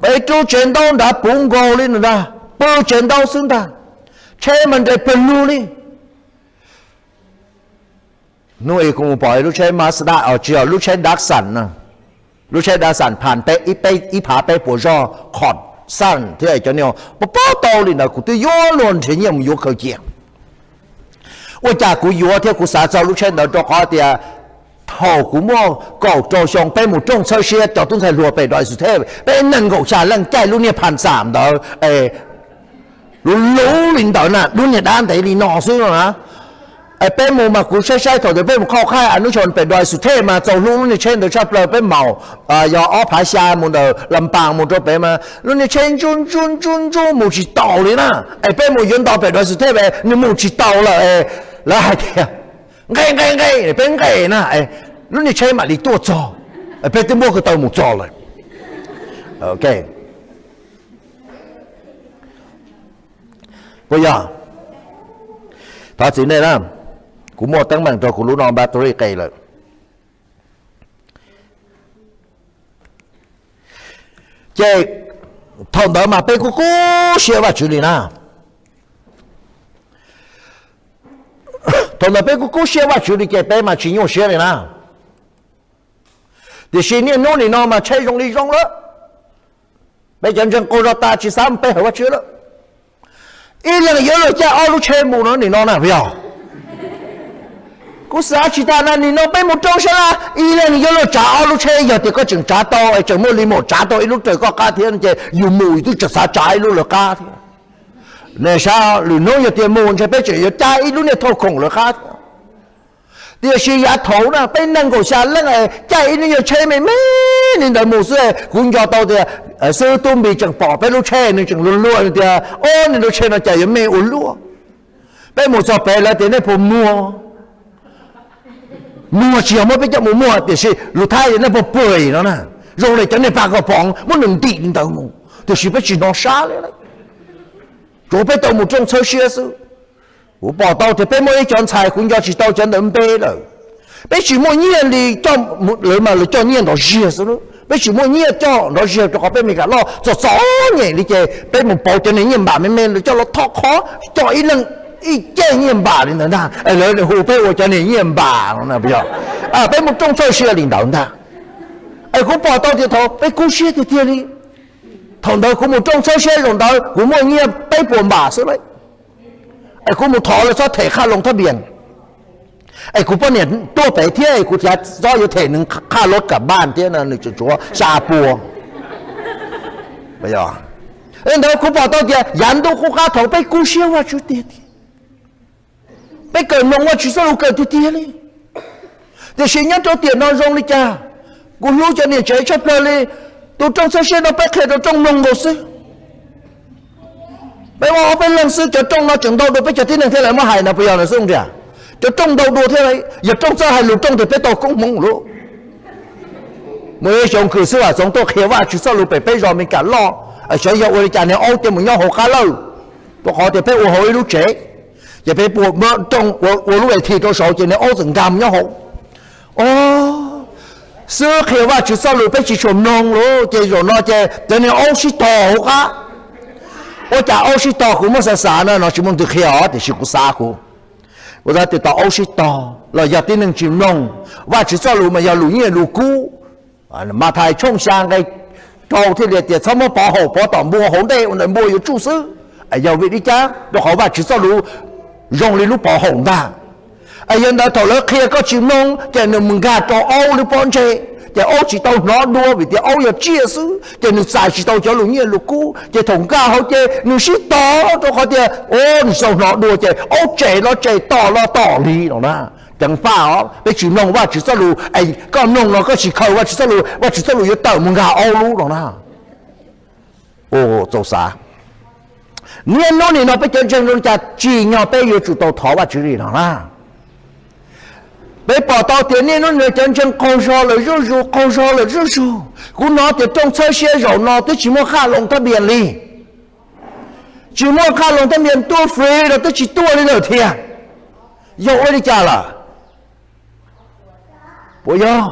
Peb rub tsev ntaub nrad puv nkaus li ntag, pw tsev ntaub xwb ntag, tsheb mas nres pawg lug li. Hnub ib kuv mus pom lub tsheb Mazda, tsis yog, lub tsheb Datsun na. Lub tsheb Datsun Phan peb ib phav peb puas zog qhov xaj thiab cov niag pab pab tau li ntawd kuv twb yuav luag nrhiav nyiaj mus yuav khaws cia. Ua cas kuv yuav thiab kuv xav txog lub tsheb ntawd rau qhov tias thaum kuv muaj kaum rau xyoo peb mus rooj txhawb siab cov tub ntxhais hluas pem Dais Xus Thej, peb nees nkaum xya leej caij lub niag Phan Xam ntawd es luv luv li ntawd na, lub niag dab ntev li no xwb no na. Es peb mus mas kuv saib saib thaum ntawd peb mus qhauj qhaij a nub xyoo pem Dais Xus Thej mas txaus hlub lub niag tsheb ntawd tshaj plaws, peb maus yog ob phav xya mus ntawm Las Npas mus rau pem mas lub niag tsheb ntsuj ntsuj ntsuj ntsuj mus tsis taus li na. Es peb mus yuav nto pem Dais Xus Thej es nws mus tsis taus lawm es lawv hais tias nqe nqe nqe, peb nqe na, lub niag tsheb mam li tuaj txog, peb twb muab ko taw mus txog lawm. Puas yog? Thov txim nej na, kuv muaj teeb meem rau kuv lub no battery qe lawm. Ces thaum ntawd mas peb kuj kub siab Vajtswv li na. Thaum ntawd peb kuj kub siab Vajtswv li ces peb mas tsis nyuaj siab li na. Tiam sis niaj hnub nim no mas tsheb zoo li zoo lawm, peb cov ntseeg qaug zog tas tsis xav mus pe hawm Vajtswv lawm. Ib leeg yuav luag caij ob lub tsheb mus no nim no na puas yog? Kuv xav tsis tas na, nim no peb mus rooj sab laj ib leeg yuav luag tsav ob lub tsheb, yog tias koj tseem tsav tau es tseem muaj li mus tsav tau ib lub raws koj qab thiab ces yus mus yus twb tseem xav tsav ib lub lawv qab thiab. Nej saib lwm hnub yog tias mus ntshe peb tseem yuav caij ib lub niag thauj khoom lawv qab thiab. Tiam sis yav thaud na peb nees nkaum xya leej caij ib lub nyuag tsheb me me li ntawd mus xwb, kuv nco tau tias xib hwb Tub Npis tseem pom peb lub tsheb nws tseem luag luag tias, o, nws lub tsheb no cas yuav me ua luaj. Peb mus txog pem lawv tias nej puas muag, muag tsis yog muab peb coj mus muag tiam sis lus Thaib nej puas pwm no na, zoo li cov niag pag kom poov muab nws ntim li ntawd mus, tiam sis peb tsis hnov sab li. Tsuav peb tau mus rooj txhawb siab xwb. Kuv pom tau tias peb muaj ib cov ntxhais kuv nco tsis tau cov ntawd npe lawm. Peb tsis muaj nyiaj li, lawv mas lawv coj nyiaj nrov ziag xwb, peb tsis muaj nyiaj coj nrov ziag rau qhov peb Meskas loj txom txom nyem li ces peb mus pauv cov niag nyiaj npam me me lawv coj los thov qhov, coj ib leeg ib ceg nyiaj npam li ntawd ntag es lawv hu peb ua cov niag nyiaj npam no na puas yog? Peb mus rooj txhawb siab li ntawd ntag. Es kuv pom tau tias thaum peb kub siab tiag tiag li. Thaum ntawd kuv mus rooj txhawb siab zaum ntawd kuv muaj nyiaj peb puas npam xwb lauj. Es kuv mus thov lawv txhob them qhaj loos thab npias, es kuv poj niam tuaj pem thiab es kuv txiv txob yuav them nws qhaj loos kam npaj thiab nws tseem tshuav xya pua. Ntawd kuv pom tau tias yav ntuj qub qab thaum peb kub siab Vajtswv tiag tiag, peb kawm mloog Vajtswv txoj lus kawm tiag tiag li. Tiam sis nyob rau tiam no zoo li cas? Kuv hlub cov niam tsev tshaj plaws li. Tus rooj txhawb siab no peb qhia rau rooj mloog nkaus xwb. Peb muaj ob peb leeg xwb, cov rooj no tseem ntau dua peb cov tib neeg thiab lawv muab hais no puas yog no xwb tiag? Cov rooj ntau dua thiab, yog rooj txawj hais lus rooj tias peb tau koob hmoov lauj. Muaj ib xyoo kws xib hwb Vam Txoov tuaj qhia Vajtswv txoj lus pem peb zos Meskas loj, xyov yog ua li cas niag aub cia mus nyob hauv qab lawj, rau qhov tias peb ua hauv ib lub tsev, ces peb pua rooj ua lub es thim rau saud ces niag aub txawm nkag mus nyob hauv. O, xib hwb qhia Vajtswv txoj lus peb tsis tshua mloog lauj, ces zaum no ces cov niag aub sib tog hauv qab. Ua cas aub sib tog? Kuv muab xav xav na, no tsis muaj leej twg qhia os tiam sis kuv xav kuv, kuv xav tias tau aub sib tog los yog tib neeg tsis mloog Vajtswv txoj lus mas yog lus nyiaj lus kub. Mathais tshooj xya nqe rau thiaj li tias txhob muab pov haum pov tom npua hauv ntej ua ntawd npua yuav tsuj xwb. Yog vim li cas? Rau qhov Vajtswv txoj lus zoo li lub pov haum ntag. Es yog ntawd thaum lawv qhia koj tsis mloog ces nws mus nkag rau aub lub pob ntseg, ces aub tsis tau hnov dua vim tias aub yog tsiaj xwb ces nws txais tsis tau cov lus nyiaj lus kub, ces thaum nkag hauv ces nws sib tog rau qhov tias nws tsis tau hnov dua ces aub tsem los tsem tom los tom li no na. Ceev faj os, peb tsis mloog Vajtswv txoj lus es koj mloog los koj tsis khaws Vajtswv txoj lus, Vajtswv txoj lus yuav tawm mus nkag aub lub no na. Txaus xav. Niaj hnub nim no peb cov ntseeg zoo li cas tsim nyog peb yuav tsum tau thov Vajtswv li no na. Peb pom tau tias niaj hnub nim no cov ntseeg qaug zog lawm zuj zus, qaug zog lawm zuj zus. Kuv hnov tias rooj txhawb siab zaum no twb tsis muaj qhaj loos thab npias li. Tsis muaj qhaj loos thab npias tuaj free los twb tsis tuaj li lawm thiab. Yog ua li cas lawm? Puas yog?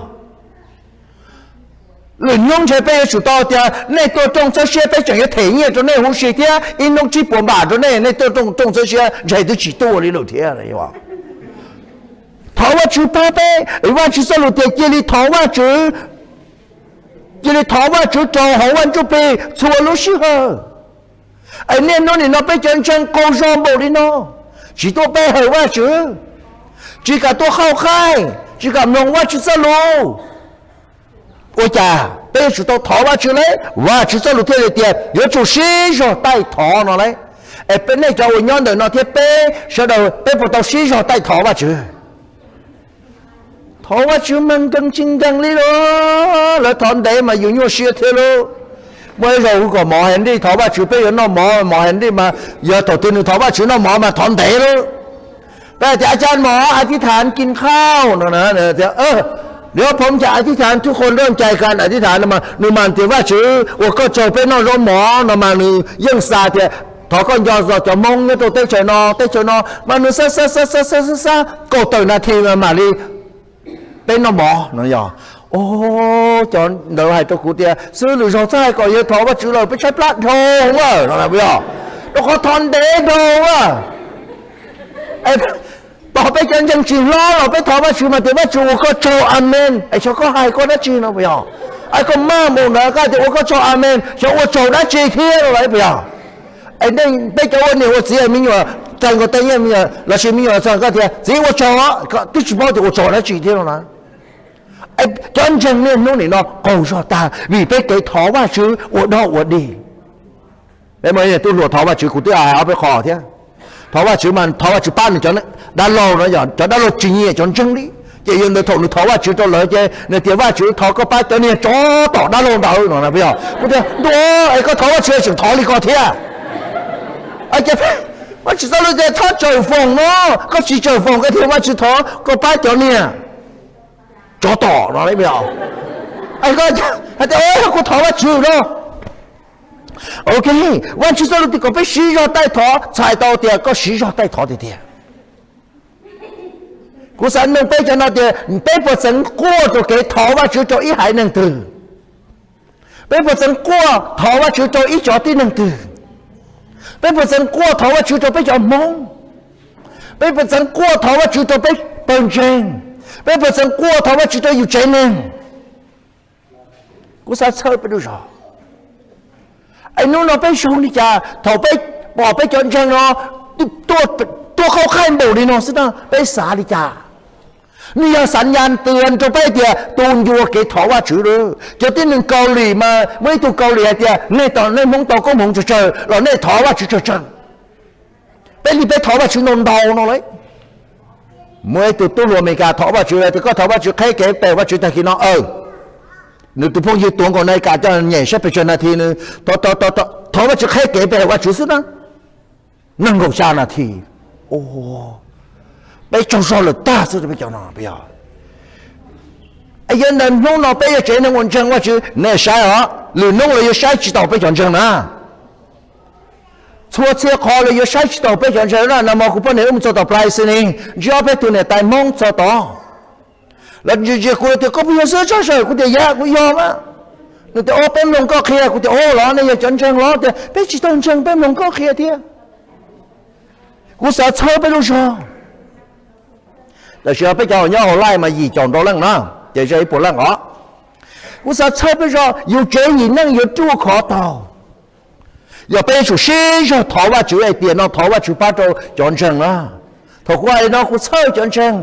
Lwm hnub ntshe peb yuav tsum tau tias nej tuaj rooj txhawb siab peb tseem yuav them nyiaj rau nej huv si thiab, ib hnub tsib puas npam rau nej, nej tuaj rooj txhawb siab ntshe twb tsis tuaj li lawm thiab. Thov Vajtswv pab peb, Vajtswv txoj lus tias cia li thov Vajtswv. Cia li thov Vajtswv rau hauv Vaj Ntsujplig txhua lub sij hawm. Es niaj hnub nim no peb cov ntseeg qaug zog npaum li no, tsis tuaj pe hawm Vajtswv, tsis kam tuaj qhauj qhaij, tsis kam mloog Vajtswv txoj lus. Ua cas peb yuav tsum tau thov Vajtswv lauj? Vajtswv txoj lus thiaj li tias yuav tsum sib zog taij thov no lauj. Es peb, nej cov uas nyob ntawm no thiab peb sawv daws, peb puas tau sib zog taij thov Vajtswv? Thov Vajtswv mas nkees tsis nkees li los, lawv thov ntev mas yus nyuaj siab thiab lauj. Muaj ib zaug kuv kom mov Henry thov Vajtswv peb yuav noj mov, mov Henry mas yog thaum twg nws thov Vajtswv noj mov mas thov ntev lauj. Peb hais tias อาจารย์หมอ อธิษฐานกินข้าว no na, เดี๋ยวผมจะอธิษฐาน ทุกคนร่วมใจกันอธิษฐาน no mas nws mas tias Vajtswv ua koj tsaug peb noj zaub mov no mas nws yeej xav tias thov koj nco txog cov Hmoob nyob rau teb chaws no teb chaws no mas nws xav xav xav xav xav xav xav kaum tawm nas this mas mam li peb noj mov no yog. Cov ntawd hais rau kuv tias xwb lwm zaug txhob hais kom yawg thov Vajtswv lawm peb tshaib plab dhau lawm no na puas yog? Rau qhov thov ntev dhau lawm. Tos peb cov ntseeg tsis hlob los peb thov Vajtswv mas tias Vajtswv ua koj tsaug amen, es xyov koj hais koj dab tsi no puas yog? Es koj maj mus ntawd koj tias ua koj tsaug amen, xyov ua tsaug dab tsi thiab no puas yog? Es nej peb cov ua niam ua txiv me nyuam txais nkaus tej nyiaj me nyuam los sis me nyuam txais koj tias txiv ua tsaug, twb tsis paub tias ua tsaug dab tsi thiab no na. Cov ntseeg niaj hnub nim no qaug zog tag vim peb kev thov Vajtswv ua dog ua dig. Peb muaj ib tug hluas thov Vajtswv, kuv twb hais ob peb qho thiab. Thov Vajtswv mas thov Vajtswv pab nws cov dab laug no, yog cov dab laug tsis nyiam cov ntseeg li. Ces yog ntawd thaum nws thov Vajtswv rau lawv ces nws tias Vajtswv thov koj pab cov niag tsov tom dab laug ntawd no. Yog kuv tias ntuj, es koj thov Vajtswv tseem thov li ko thiab? Vajtswv txoj lus tias txhob tsawm foom no, koj tsis tsawm foom koj thiaj Vajtswv thov koj pab cov niag tsov tom no. Hais tias kuv thov Vajtswv no. Ok, Vajtswv txoj lus tias kom peb siv zog taij thov, txhais tau tias koj siv zog taij thov tiag tiag. Kuv xav nug peb cov no tias peb puas txeev quaj rau kev thov Vajtswv rau ib haiv neeg twg? Peb puas txeev quaj thov Vajtswv rau ib cov tib neeg twg? Peb puas txeev quaj thov Vajtswv rau peb cov Hmoob? Peb puas txeev quaj thov Vajtswv rau peb pawg ntseeg? Peb puas txeev quaj thov Vajtswv rau yus tsev neeg? Kuv xav txhawb peb lub zog. Es hnub no peb zoo li cas thaum peb pom peb cov ntseeg no tuaj qhaub qhaij npaum li no xwb na, peb xav li cas? Nws yog xav nyas tws rau peb tias tu ncua kev thov Vajtswv lawm. Cov tib neeg Kaus Lim mas muaj ib tug Kaus Lim hais tias nej tos nej Hmoob tau koob hmoov tsawg tsawg los nej thov Vajtswv tsawg tsawg. Peb li peb thov Vajtswv ntau ntau no lauj. Muaj ib tug tub hluas Amelikas thov Vajtswv tias koj thov Vajtswv qheb kev pe Vajtswv tag kis no. Nws tus phooj ywg tuav nkaus Amelikas coj nyem saib pes tsawg nas this, nws thov Vajtswv qheb kev pe Vajtswv xwb na, nees nkaum xya nas this. Peb tsaug zog lawm tag xwb peb cov no. Yog ntawd hnub no peb yog tsev neeg uas ntseeg Vajtswv, nej saib os, lwm hnub lawv yuav saib tsis taus peb cov ntseeg na. Txhua txhia qhov lawv yuav saib tsis taus peb cov ntseeg na. Nag hmo kuv poj niam wb mus txog tom Playa Scenes, ntsib ob peb tug niam tais Hmoob txog tod. Lawv ntsia ntsia kuv, lawv tias koj puas yog xwb Tshaj Sawm? Kuv tias yog, kuv yog mas. Nws tias o, peb mloog koj qhia. Kuv tias o los nej yog cov ntseeg los? Tias peb tsis tau ntseeg, peb mloog koj qhia thiab. Kuv xav txhawb peb lub zog. Tam sim no peb cov uas nyob hauv live mas yim caum ntau leej na, ces ze ib puas leej os. Kuv xav txhawb peb zog, yus tsev yim neeg yuav ruaj khov tau yog peb yuav tsum sib zog thov Vajtswv, hais tias no thov Vajtswv pab rau cov ntseeg na. Thaum kuv hais no kuv txhawb cov ntseeg.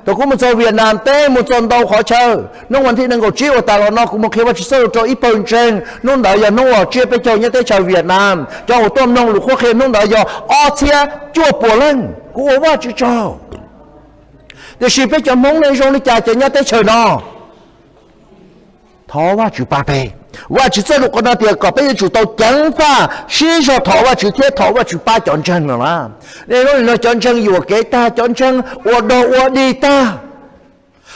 Thaum kuv mus txog Vietnam teb, mus txog ntau qhov chaw, hnub vas thib nees nkaum tsib uas tas los no kuv mus qhia Vajtswv txoj lus rau ib pawg ntseeg. Hnub ntawd yog hnub uas tsiab peb caug nyob teb chaws Vietnam. Cov uas tuaj mloog lus qhuab qhia hnub ntawd yog ob txhiab cuaj puas leej. Kuv ua Vajtswv tsaug. Tiam sis peb cov Hmoob ne zoo li cas cov nyob teb chaws no? Thov Vajtswv pab peb. Vajtswv txoj lus qhia no tias kom peb yuav tsum tau ceev faj sib zog thov Vajtswv thiab thov Vajtswv pab cov ntseeg no na. Nej hnub nim no cov ntseeg yuam kev tag, cov ntseeg ua dog ua dig tag,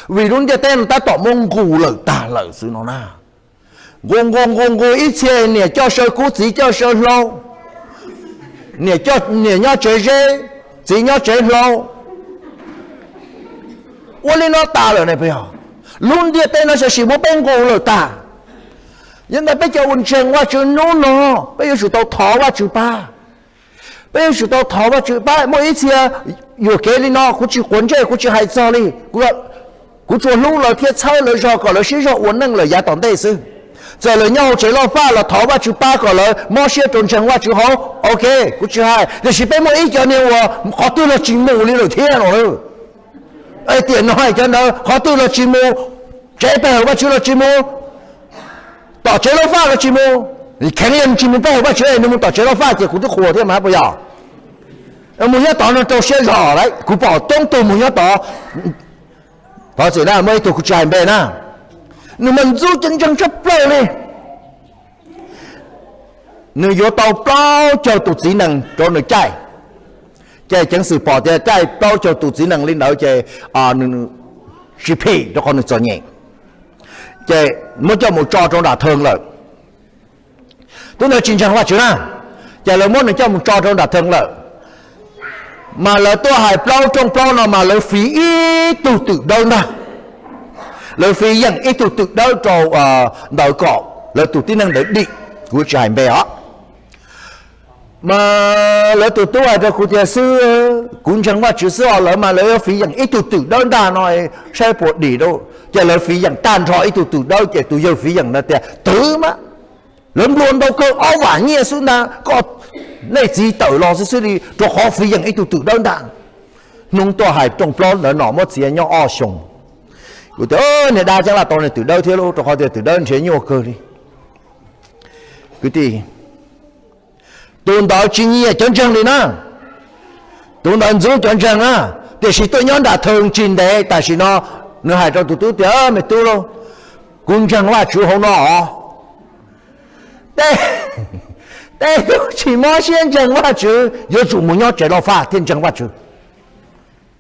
vim lub ntiaj teb no tab tom muab nqus lawm tag lawm xwb no na. Nqus nqus nqus nqus, ib txhia niam coj saw kub, txiv coj saw hlau, niam nyob tsev zeb, txiv nyob tsev hlau. Ua li no tas lawm ne puas yog? Lub ntiaj teb no tam sim muab peb nqus lawm tag. Yog ntawd peb cov uas ntseeg Vajtswv hnub no, peb yuav tsum tau thov Vajtswv pab. Peb yuav tsum tau thov Vajtswv pab. Muaj ib txhia yuam kev li no, kuv tsis quav ntsej, kuv tsis hais txog li. Kuv tsuas hlub lawv thiab txhawb lawv zog kom lawv sib zog ua neej lawm yav tom ntej xwb. Txawm lawv nyob hauv tsev loj faj los thov Vajtswv pab kom lawv mob siab rau ntseeg Vajtswv hauv, ok, kuv tsis hais. Tiam sis peb muaj ib co niag uas qhov twg los tsis mus li lawm thiab no. Tiam no hais cov ntawd qhov twg los tsis mus, tsev pe hawm Vajtswv los tsis mus, tom tsev loj faj los tsis mus. Kheev li tsis mus pe hawm Vajtswv, nws mus tom tsev loj faj ces kuv twb qhuas thiab mas puas yog? Mus nyob tod no rau siab zog lawm, kuv pom coob tug mus nyob tod. Thov txim na, muaj ib tug kuv tsis hais npe na, nws mas ntxub cov ntseeg tshaj plaws li. Nws yuav tau plaub caug tus txiv nees rau nws caij. Ces ceev xwm pom tias caij plaub caug tus txiv nees li ntawd ces nws tsis phim rau qhov nws txom nyem. Ces muab coj mus tso rau nram thawj lawm. Tus ntawd tsis ntseeg Vajtswv na, ces lawv muab nws coj mus tso rau nram thawj lawm. Mas lawv tuaj hais plaub rooj plaub no mas lawv fiv ib tug twm dawb ntag. Lawv fiv yeem ib tug twm dawb rau ntawd kom lawv tus tib neeg ntawd dim, kuv tsis hais npe os. Mas lawv tus tub hais rau kuv tias, xwb, kuv ntseeg Vajtswv xwb os, lawv mas lawv yuav fiv yeem ib tug twm dawb ntag no saib puas dim rau. Ces lawv fiv yeem tag nrho ib tug twm dawb ces tus yawg fiv yeem na tias, twv mas, lawv nplua ntau kawg, ob vam nyiaj xwb ntag, koj, nej txiv tawm los xwb xwb li rau qhov fiv yeem ib tug twm dawb ntag. Hnub tuaj hais rooj plaub ntawd no muab txiav nyob ob xyoos. Kuv tias, niag dab tseeb laj tau niag twm dawb thiab lauj, rau qhov tias twm dawb nrhiav nyuaj kawg li. Kwv tij, tus ntawd tsis nyiam cov ntseeg li na. Tus ntawd ntxub cov ntseeg na, tiam sis tuaj nyob nram thawj tsis ntev tam sim no, nws hais rau tus tub tias, me tub lauj, kuv ntseeg Vajtswv hauv no os. Tej tug tsis mob siab ntseeg Vajtswv yuav tsum mus nyob tsev loj faj thiaj ntseeg Vajtswv.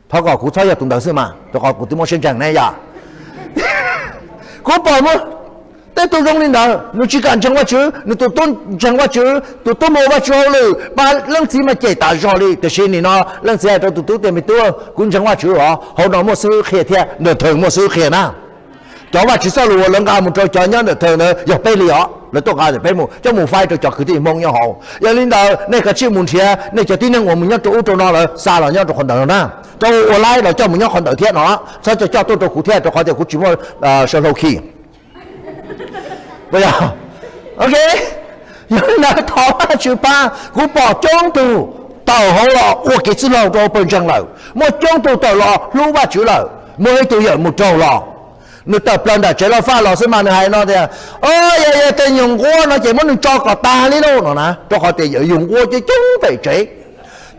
Thov kom kuv txhob yog tus ntawd xwb mas, rau qhov kuv twb mob siab ntseeg ne yom. Kuv pom muaj tej tug zoo li ntawd, nws tsis kam ntseeg Vajtswv, nws tus tub ntseeg Vajtswv, tus tub mus ua Vajtswv hauj lwm, leej txiv mas cem tas zog li. Tiam sis nim no leej txiv hais rau tus tub tias, me tub, kuv ntseeg Vajtswv os, hauv no muaj xib hwb qhia thiab, nram thawj muaj xib hwb qhia na. Cov Vajtswv txoj lus uas lawv nqa mus rau cov nyob nram thawj ntawd yog peb li os, lawv tuaj nqa ntawm peb mus, coj mus faib rau cov kwv tij Hmoob nyob hauv. Yog li ntawd nej kav tsij mus nrhiav nej cov tib neeg uas mus nyob rau ub rau no lawm xa los nyob rau qhov ntawd no na, rau ua laib los coj mus nyob qhov ntawd thiab no, txhob coj coj tuaj rau kuv thiab rau qhov tias kuv tsis muaj saw hlau khi. Puas yog? Ok, yog li ntawd thov Vajtswv pab, kuv pom coob tug tawm hauv los ua kev txwj laug rau pawg ntseeg lawm, muaj coob tug tawm los hlub Vajtswv lawm, muaj ib tug yawm mus raug los. Nws tawm plaws nram tsev loj faj los xwb mas nws hais no tias, yog yog tej nyuag nquab no ces muab nws tso kom tag li lauj no na, rau qhov tias yawm yug nquab coob coob pem tsev.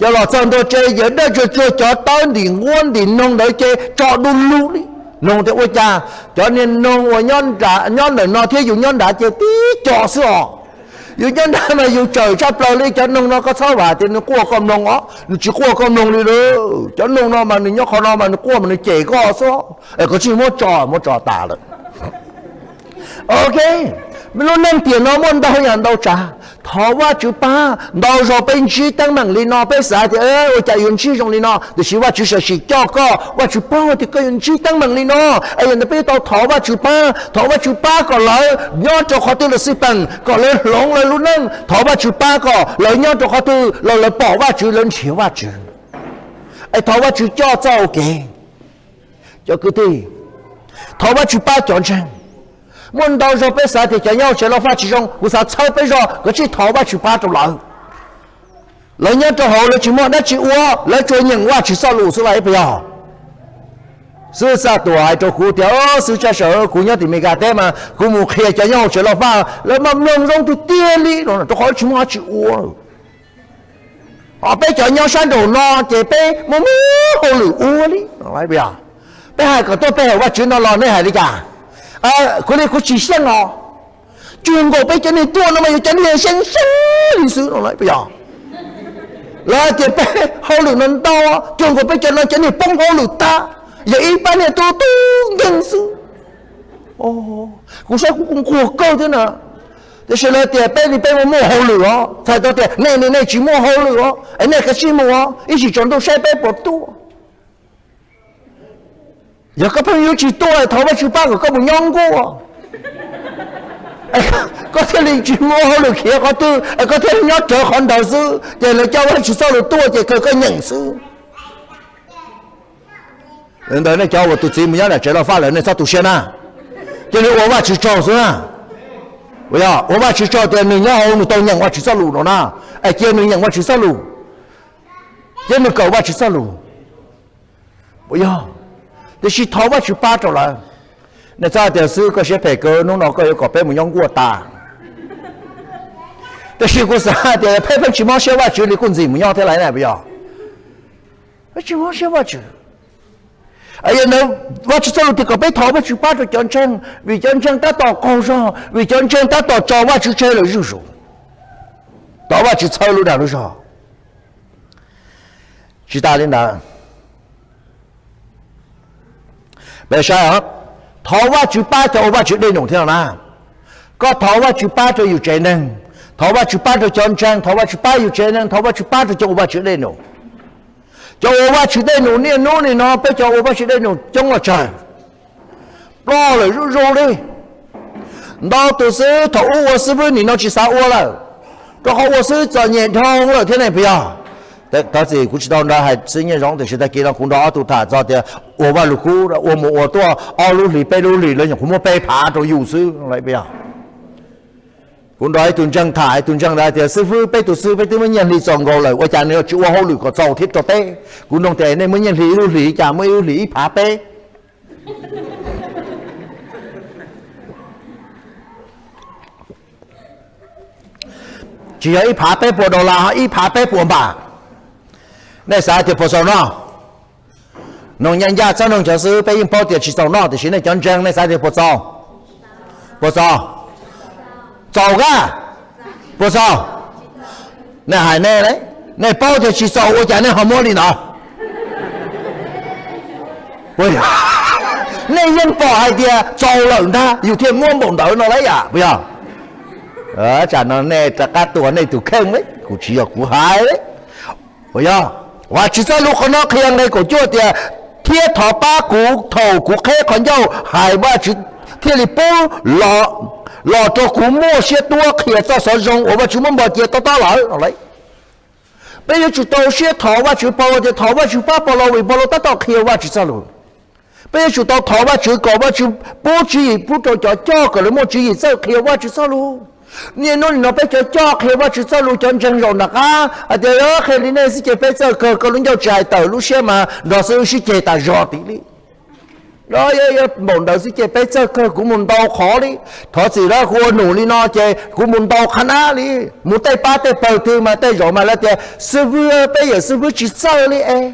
Ces los txog ntua tsev yawm dawb tsuag tsuag cov tawb ntim nquab ntim noog ntawd ces tso du lug li. Noog tias, ua cas cov niag noog uas nyob ntawm no thiab yus nyob nrad ces tib co xwb os. Yus nyob nrad mas yus tsawm tshaj plaws li, cov noog no koj txhob vam tias nws quaj koj mloog os, nws tsis quaj koj mloog li lauj. Cov noog no mas nws nyob qhov no mas nws quaj mas nws cem koj xwb. Es koj tsis muab tso, muab tso tas lawm. Ok, lub neej tiam no muaj ntau yam ntau tsav. Thov Vajtswv pab, ntau zaus peb ntsib teeb meem li no peb xav tias ua cas yuav ntsib zoo li no, tiam sis Vajtswv sam sim coj koj, Vajtswv paub tias koj yuav ntsib teeb meem li no. Es yog ntawd peb yuav tau thov Vajtswv pab, thov Vajtswv pab kom lawv nyob rau qhov twg los xij peem, kom lawv hloov lawv lub neej. Thov Vajtswv pab kom lawv nyob rau qhov twg los lawv pom Vajtswv, lawv nrhiav Vajtswv. Es thov Vajtswv coj txoj ua ke. Cov kwv tij, thov Vajtswv pab cov ntseeg. Muaj ntau zaus peb xav tias cov nyob hauv tsev loj faj tsis zoo, kuv xav txhawb peb zog kom tsij thov Vajtswv pab rau lawv. Lawv nyob rau hauv lawv tsis muaj dab tsi ua, lawv tsuas nyeem Vajtswv txoj lus xwb, puas yog? Xib hwb Xaj Tuam hais rau kuv tias, xib hwb Tshaj Sawm, kuv nyob tim Meskas teb mas kuv mus qhia cov nyob hauv tsev loj faj lawv mas mloog zoo tiag tiag li no, rau qhov tsis muaj dab tsi ua. Ho peb cov nyob sab nraum no ces peb muaj muaj hauj lwm ua li. Peb hais kom tuaj pe hawm Vajtswv no los nej hais li cas? Kuv li kuv tsis xyeej os. Cuag nkaus peb cov niag tuaj no mas yus cov niag xyeej xyeej li xwb no, puas yog? Lawv tias peb hauj lwm no ntau, cuag nkaus peb cov no cov niag poob hauj lwm tag, yog ib pab niag tub tub nkeeg xwb. Kuv saib kuv kuj nquag kawg thiab na. Tiam sis lawv tias peb li peb muaj muaj hauj lwm os, txhais tau tias nej li nej tsis muaj hauj lwm os, es nej kav tsij mus os, ib tsam tsaus ntuj saib peb puas tuaj. Yog koj pheej yuav tsis tuaj, thov Vajtswv pab kom koj mus nyob nkuaj, koj thiaj li tsis muaj hauj lwm khiav qhov twg, es koj thiaj li nyob rawv qhov ntawd xwb, ces lawv coj Vajtswv txoj lus tuaj ces kawg koj nyeem xwb. Ntawd nej cov uas tus txiv mus nyob nram tsev loj faj lawm nej txhob tu siab na, cia li ua Vajtswv tsaug xwb na. Puas yog? Ua Vajtswv tsaug tias nws nyob hauv nws tau nyeem Vajtswv txoj lus no na, es cia nws nyeem Vajtswv txoj lus, cia nws kawm Vajtswv txoj lus. Puas yog? Tiam sis thov Vajtswv pab rau lawv. Nej txhob hais tias, Xib hwb, koj siab phem kawg, hnub no koj yuav kom peb mus nyob nkuaj tas. Tiam sis kuv xav hais tias peb pheej tsis mob siab Vajtswv li kuj ntxim mus nyob thiab lawm na, puas yog? Peb tsis mob siab Vajtswv. Vajtswv txoj lus tias kom peb thov Vajtswv pab rau cov ntseeg, vim cov ntseeg tab tom qaug zog, vim cov ntseeg tab tom tso Vajtswv tseg lawm zuj zus. Thov Vajtswv txhawb lub dag lub zog. Tsis tas li ntawd, peb saib os, thov Vajtswv pab cov ua Vajtswv dej num thiab no na. Koj thov Vajtswv pab rau yus tsev neeg, thov Vajtswv pab rau cov ntseeg, thov Vajtswv pab yus tsev neeg, thov Vajtswv pab rau cov ua Vajtswv dej num. Cov ua Vajtswv dej num niaj hnub nim no, peb cov ua Vajtswv dej num coob los tsawg, ploj lawm zuj zus li. Ntau tus xib hwb thaum ub ua xib hwb nim no tsis xav ua lawm, rau qhov ua xib hwb txom nyem dhau lawm thiab ne, puas yog? Thov txim, kuv tsis tau nrog hais xib hwb Nyiaj Zoov, tiam sis tag kis no kuv nrog ob tug tham txog tias ua Vaj Lug Kub ua mus ua tuaj ob lub hlis peb lub hlis, lawv nyuam qhuav muab peb phav rau yus xwb, puas yog? Kuv nrog ib tug ntseeg tham, ib tug ntseeg ntawd tias, Xib hwb, peb tus xib hwb peb twb muab nyiaj hli txaus nkaus lawm, ua cas nws tsis ua hauj lwm kom txaus thiab rau peb? Kuv nug tias, Nej muab nyiaj hli ib lub hlis cas muaj ib lub hlis ib phav peb? Tsis yog ib phav peb puas dollar, ib phav peb puas npam. Nej xav tias puas txaus noj? Noog ncaj ncaj txhob noog cov xib hwb, peb yeej paub tias tsis txaus noj, tiam sis nej cov ntseeg nej xav tias puas txaus? Puas txaus? Txaus kab? Puas txaus? Nej hais nej, nej paub tias tsis txaus ua cas nej ho muab li ntawd? Nej yeej pom hais tias txaus lawm ntag yus thiaj muab npaum ntawd no lauj yam, puas yog? Tsam no nej rov qab tua nej tus kheej li, kuv tsis yog kuv hais li. Puas yog? Vajtswv txoj lus qhov no qhia nqe kaum cuaj tias, thiab thov pab kuv thaum kuv qheb qhov ncauj hais Vajtswv thiaj li pub los rau kuv muaj siab tuab qhia txoj xov zoo uas Vajtswv muab npog cia tob tob lawm no lauj. Peb yuav tsum tau siab thov Vajtswv, Paulus tias thov Vajtswv pab Paulus vim Paulus tab tom qhia Vajtswv txoj lus. Peb yuav tsum tau thov Vajtswv kom Vajtswv pub tswv yim pub rau cov coj kom lawv muaj tswv yim txawj qhia Vajtswv txoj lus. Niaj hnub nim no peb cov coj qhia Vajtswv txoj lus, cov ntseeg zaum nram qab hais tias, Qhia li nej xwb ces peb txawj kawg, koj lub ncauj tsis hais tawm lub siab mas nrog xib hwb sib ceg tas zog tim li. Npaum ntawd xwb ces peb txawj kawg, kuv mus ntau qhov li. Thov txim na, kuv ua num li no ces kuv mus ntau qhab nab li. Mus tej pab tej pawg twg mas tej zaum mas lawv tias, Xib hwb, peb yawm xib hwb tsis txawj li es.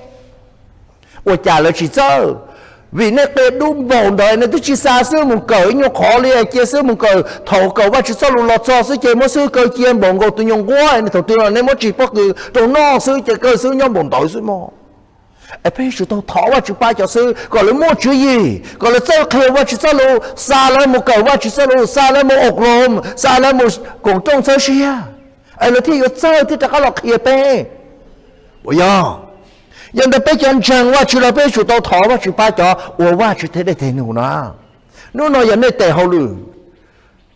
Ua cas lawv tsis txawj? Vim nej qia dub npaum ntawd, nej twb tsis xa xib hwb mus kawm ib nyuag qhov li, cia xib hwb mus kawm. Thaum kawm Vajtswv txoj lus los txog xwb ces muab xib hwb kaw cia npaum nkaus tus nyuag nquab, thaum twg nej muab tsis pob kws rau noj xwb ces kaw xib hwb nyob npaum ntawd xwb mog. Es peb yuav tsum tau thov Vajtswv pab cov xib hwb kom lawv muaj tswv yim, kom lawv txawj qhia Vajtswv txoj lus, xa lawv mus kawm Vajtswv txoj lus, xa lawv mus ob lom, xa lawv mus koom rooj txhawb siab, es lawv thiaj yuav txawj thiab rov qab los qhia peb. Puas yog? Yog ntawd peb cov ntseeg Vajtswv los peb yuav tsum tau thov Vajtswv pab cov ua Vajtswv tej dej tej num no. Hnub no yog nej tes hauj lwm.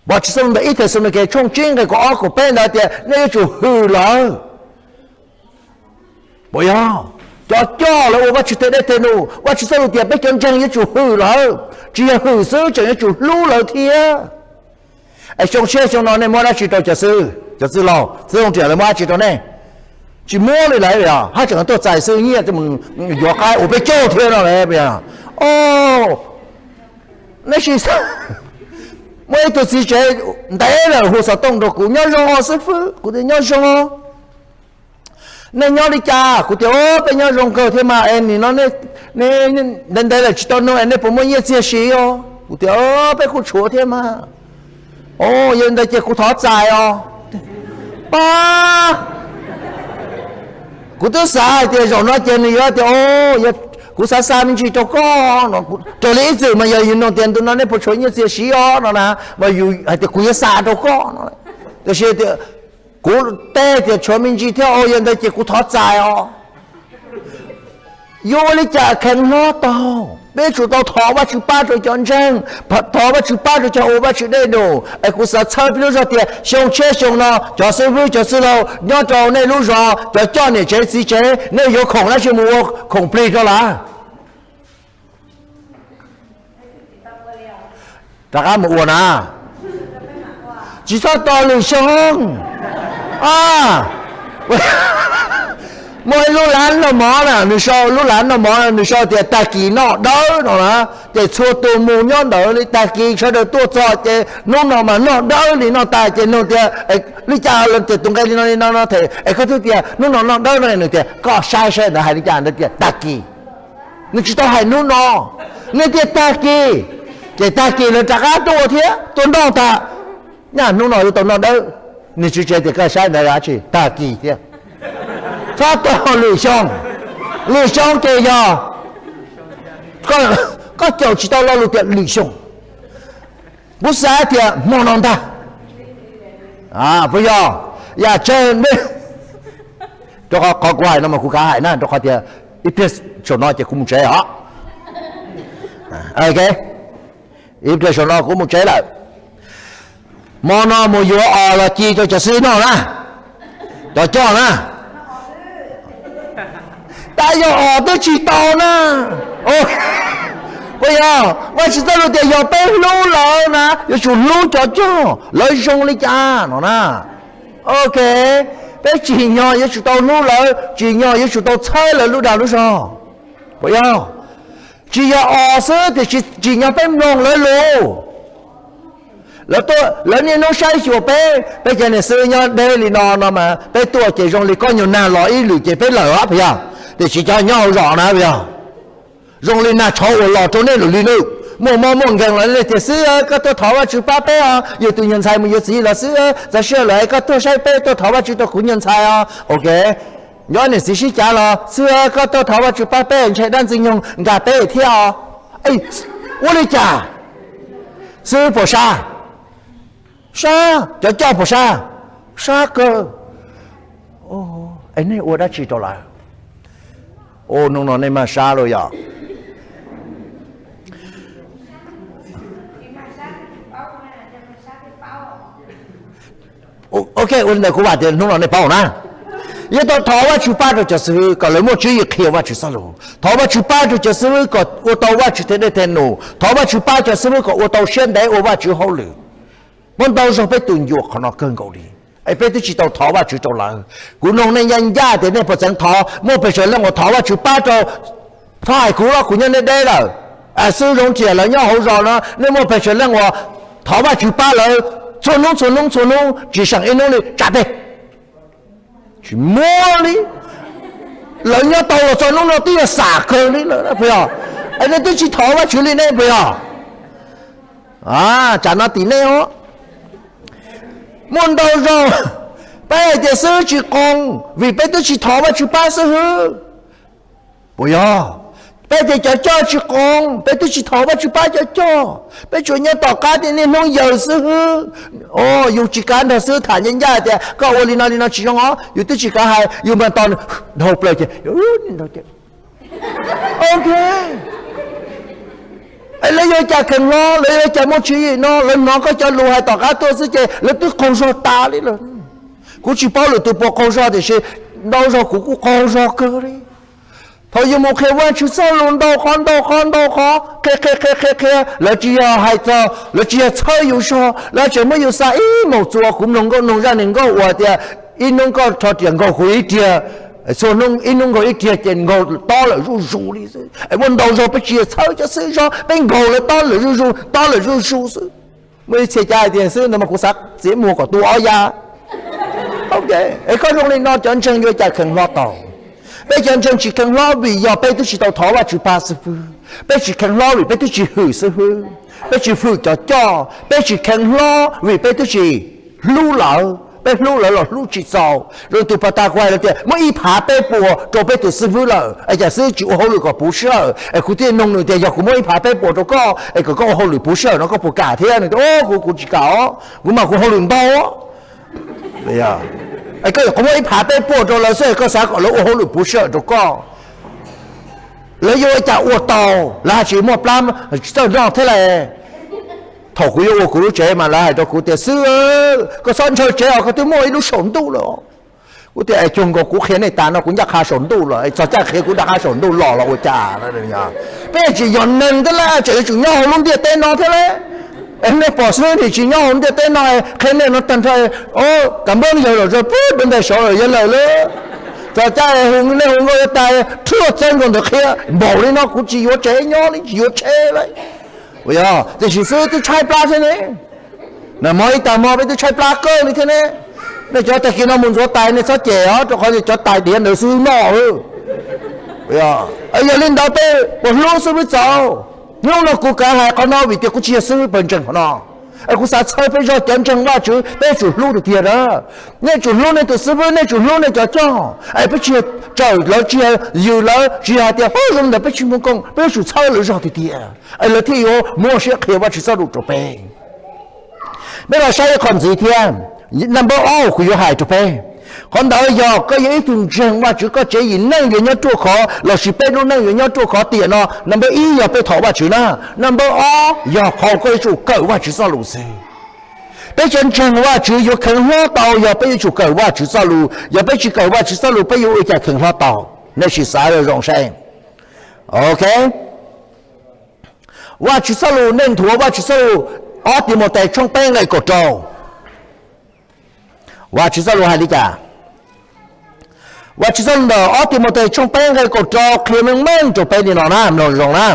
Vajtswv txoj lus ntawm ib Thexalaunikes tshooj tsib nqe kaum ob kaum peb ntawd tias nej yuav tsum hwm lawv. Puas yog? Cov coj lawv ua Vajtswv tej dej tej num, Vajtswv txoj lus tias peb cov ntseeg yuav tsum hwm lawv, tsis yog hwm xwb tseem yuav tsum hlub lawv thiab. Es xyoo tshiab xyoo no nej muab dab tsi rau cov xib hwb, cov txwj laug, txwj laug riam lawv muab dab tsi rau nej? Tsis muab li lawm, haj tseem tuaj txais xib hwb nyiaj yuav qaib ua peb caug thiab no. Nej sim, muaj ib tug txiv tsev ntev lawm hu xov tooj rau kuv, Nyob zoo os xib hwb. Kuv tias, Nyob zoo. Nej nyob li cas? Kuv tias, Peb nyob zoo kawg thiab mas, es nim no ntev ntev lawm tsis tau nug, es nej puas muaj nyiaj txiag siv os? Kuv tias, Peb kuj tshuav thiab mas. Yog li ntawd ces kuv thov txais os. Pab, kuv twb xav hais tias zaum no ces nws yuav tias, Kuv xav xa me ntsis rau koj no. Raws li ib txwm mas yog yus nug tias, Ntu no nej puas tshuav nyiaj txiag siv os? No na, mas yus hais tias, Kuv yuav xa rau koj no. Tiam sis tias, Kuv teb tias tshuav me ntsis thiab os, yog ntawd ces kuv thov txais os. Yuav ua li cas kheev hlob tau? Peb tsum tau thov Vajtswv pab rau cov ntseeg, thov Vajtswv pab rau cov ua Vajtswv dej num. Es kuv xav txhawb peb lub zog tias xyoo tshiab xyoo no cov xib hwb cov txwj laug nyob rau nej lub zos, cov coj niam tsev txiv tsev, nej yuav khoom dab tsi mus ua khoom plig rau lawv? Rov qab mus ua na. Tsis txhob tos lwm xyoo. Muaj ib lub lav noj mov na, nws sau lub lav noj mov na, nws sau tias tag kis noj dawb no na. Ces txhua tus mus nyob ntawd li, tag kis sawv daws tuaj txog ces hnub no mas noj dawb li noj tas. Ces nug tias, li cas los tias tus nqe li no li no no them, es koj twb tias hnub no noj dawb no. Nws tias koj saib saib ntawd hais li cas, ntawd tias tag kis. Nws tsis tau hais hnub no, nws tias tag kis. Ces tag kis lawv rov qab tuaj ua thiab, tuaj noj tas. Nyaj hnub no yuav tau noj dawb. Nws tsis tsev tias koj saib ntawd dab tsi, tag kis thiab. Txhob tos lwm xyoo. Lwm xyoo ces yog koj caum tsis tau lo lus tias lwm xyoo. Kuv xav tias hmo no ntag. Puas yog? Yam tsawg, rau qhov kuv hais no mas kuv kav hais na, rau qhov tias ib pliag saum no ces kuv mus tsev os. Ib pliag saum no kuv mus tsev lawm. Hmo no mus yuav os los ci rau cov xib hwb noj na, cov coj na. Tab yog os twb tsis tau na. Puas yog? Vajtswv txoj lus tias yog peb hlub lawv na, yuav tsum hlub cov coj, lawv zoo li cas no na. Ok, peb tsim nyog yuav tsum tau hlub lawv, tsim nyog yuav tsum tau txhawb lawv lub dag lub zog. Puas yog? Tsis yog os xwb tiam sis tsim nyog peb mloog lawv lus. Lawv niaj hnub saib xyuas peb, peb cov niam xib hwb nyob deb li no no mas peb tuaj ces zoo li koj nyuag nag los ib lwm ces peb lawm os puas yog? Tiam sis cov nyob hauv zos na puas yog? Zoo li nag tshauv uas los rau nej lwm li nawb. Muaj mob muaj nkeeg los nej tias xib hwb koj tuaj thov Vajtswv pab peb os, yus tus nyuag ntxhais mus yuav txiv los xib hwb txaus siab lawm es koj tuaj saib peb, tuaj thov Vajtswv rau kuv nyuag ntxhais os. Ok, nyob niam txiv sib cav los xib hwb koj tuaj thov Vajtswv pab peb, ntshe dab ntxwg nyoog nkag peb thiab os. Ua li cas? Xib hwb puas sab? Sab. Cov coj puas sab? Sab kawg. Es nej ua dab tsi rau lawv? Ua hnub no nej maj sab lauj yom? Ok, ua li ntawd kuv vam tias hnub no nej paub na. Yuav tau thov Vajtswv pab rau cov xib hwb kom lawv muaj tswv yim qhia Vajtswv txoj lus, thov Vajtswv pab rau cov xib hwb kom ua tau Vajtswv tej dej tej num, thov Vajtswv pab cov xib hwb kom ua tau siab ntev ua Vajtswv hauj lwm. Muaj ntau zaug peb tus ncua qhov no kawg nkaus li, es peb twb tsis tau thov Vajtswv rau lawv. Kuv nug nej ncaj ncaj tias nej puas txeev thov? Muaj pes tsawg leej uas thov Vajtswv pab rau, txhob hais kuv los kuv nyob deb deb lawm, xib hwb Zoov Riam lawv nyob hauv zos no, nej muaj pes tsawg leej uas thov Vajtswv pab lawv txhua hnub txhua hnub txhua hnub tsis seem ib hnub li? Tsa tes. Tsis muaj li. Lawv nyob tau los txog hnub no twb yog xam kawg li lawm puas yog? Es nej twb tsis thov Vajtswv li nej puas yog? Tsam no tim nej os. Muaj ntau zaug peb hais tias xib hwb tsis qoos vim peb twb tsis thov Vajtswv pab xib hwb. Puas yog? Peb tias cov coj tsis qoos, peb twb tsis thov Vajtswv pab cov coj, peb tsuas nyob tom qab tias niaj hnub yawg xib hwb. Yus tsis kav nrog xib hwb tham ncaj ncaj tias koj ua li no li no tsis zoo os, yus twb tsis kav hais, yus mas tos dhau plaws ces, ok, lawv yuav cas kheev hlob, lawv yuav cas muaj tswv yim no, lawv hnov koj cov lus hais tom qab tuaj xwb ces lawv twb qaug zog tas li lawm. Kuv tsis paub lwm tus puas qaug zog tiam sis ntau zaug kuv kuj qaug zog kawg li. Thaum yus mus qhia Vajtswv txoj lus ntau qhov ntau qhov ntau qhov, qhia qhia qhia qhia qhia, lawv tsis yog hais txog, lawv tsis yog txhawb yus zog, lawv tseem muab yus xa ib moos txuas. Kuv mloog nkauj noog zaj neeg nkauj uas tias ib hnub koj rho riam nkaug kuv ib riag, txhua hnub ib hnub nkaug ib riag ces nkaug tob lawm zuj zus li xwb. Es muaj ntau zaug peb tsis yog txhawb cov xib hwb zog, peb nkaug lawv tob lawm zuj zus, tob lawm zuj zus xwb. Muaj ib txhia cav hais tias xib hwb ntawd mas kuv xav txiav muag kom tu ob yav. Es koj zoo li no cov ntseeg yuav cas kheev hlob tau? Peb cov ntseeg tsis kheev hlob vim yog peb twb tsis tau thov Vajtswv pab xib hwb. Peb tsis kheev hlob vim peb twb tsis hwm xib hwb. Peb tsis hwm cov coj. Peb tsis kheev hlob vim peb twb tsis hlub lawv, peb hlub lawv los hlub tsis txaus. Zoo tus pas tas kuv hais lawv tias muab ib phav peb puas rau peb tus xib hwb lawm es cas xib hwb tsis ua hauj lwm kom puv sij hawm? Es kuv thiaj nug nws tias yog kuv muab ib phav peb puas rau koj es kom koj ua hauj lwm puv sij hawm no koj puas kam thiab? Nws tias kuv kuv tsis kam os, kuv mas kuv hauj lwm ntau. Es koj yuav qhov muab ib phav peb puas rau lawv xwb es koj xav kom lawv ua hauj lwm puv sij hawm rau koj? Lawv yuav ua cas ua tau? Lawv haj tsis muaj plab txawj noj thiab las. Thaum kuv yuav ua kuv lub tsev mas lawv hais rau kuv tias xib hwb, koj txhob ntshaw tsev os, koj twb muaj ib lub saum ntuj lawm. Kuv tias es cuag nkaus kuv qhia nej tas no kuv ncaj qha saum ntuj los, txog caij qhia kuv rov qab saum ntuj los los ua cas? Peb tsis yog neeg thiab las, tseem yuav tsum nyob hauv lub ntiaj teb no thiab las. Nej pom xwb, nim tsis nyob hauv ntiaj teb no, qhia nej no tag nrho, kav nplooj yawg los zog pub dua ntais saud lawm, yog lawm lawm. Txog caij hu nej hu nkauj yuav tag, rhuaj txeeb nkaus ntawd qhia npaum li no, kuv tsis yuav tsev nyob li, tsis yuav tsheb li. Yog tiam sis xwb twb tshaib plab thiab ne. Nag hmo ib tag hmo peb twb tshaib plab kawg li thiab ne. Nej cov tag kis no mus ntxuav tais nej txhob cem os, rau qhov cov tais diav ntawd xwb noj. Yog li ntawd peb puas hlub xib hwb txaus? Hnub no kuv kav hais qhov no vim tias kuv tsis yog xib hwb pawg ntseeg qhov no. Es kuv xav txhawb peb zog cov ntseeg Vajtswv peb yuav tsum hlub tiag tiag na. Nej tsum hlub nej tus xib hwb, nej tsum hlub nej cov coj. Es peb tsis yog tsawm lawv, tsis yog yws lawv, tsis yog hais tias hu zoo ntawd peb tsis muaj koom, peb yuav tsum txhawb lawv zog tiag tiag es lawv thiaj yuav muaj siab qhia Vajtswv txoj lus rau peb. Peb los saib ib qho ntxiv thiab. Number ob kuv yuav hais rau peb, qhov ntawd yog koj yog ib tug ntseeg Vajtswv, koj tsev yim neej yuav nyob ruaj khov lossis peb lub neej yuav nyob ruaj khov tiam no, number ib yog peb thov Vajtswv na. Number ob yog qhov koj yuav tsum kawm Vajtswv txoj lus xwb. Peb cov ntseeg Vajtswv yuav kheev hlob tau yog peb yuav tsum kawm Vajtswv txoj lus, yog peb tsis kawm Vajtswv txoj lus peb yuav ua cas kheev hlob tau? Nej sim xav zoo zoo saib. Ok. Vajtswv txoj lus, nej nthuav Vajtswv txoj lus, ob Timautes tshooj peb nqe kaum rau. Vajtswv txoj lus hais li cas? Vajtswv txoj lus ntawm ob Timautes tshooj peb nqe kaum rau qhia meej meej rau peb li no na, mloog zoo na.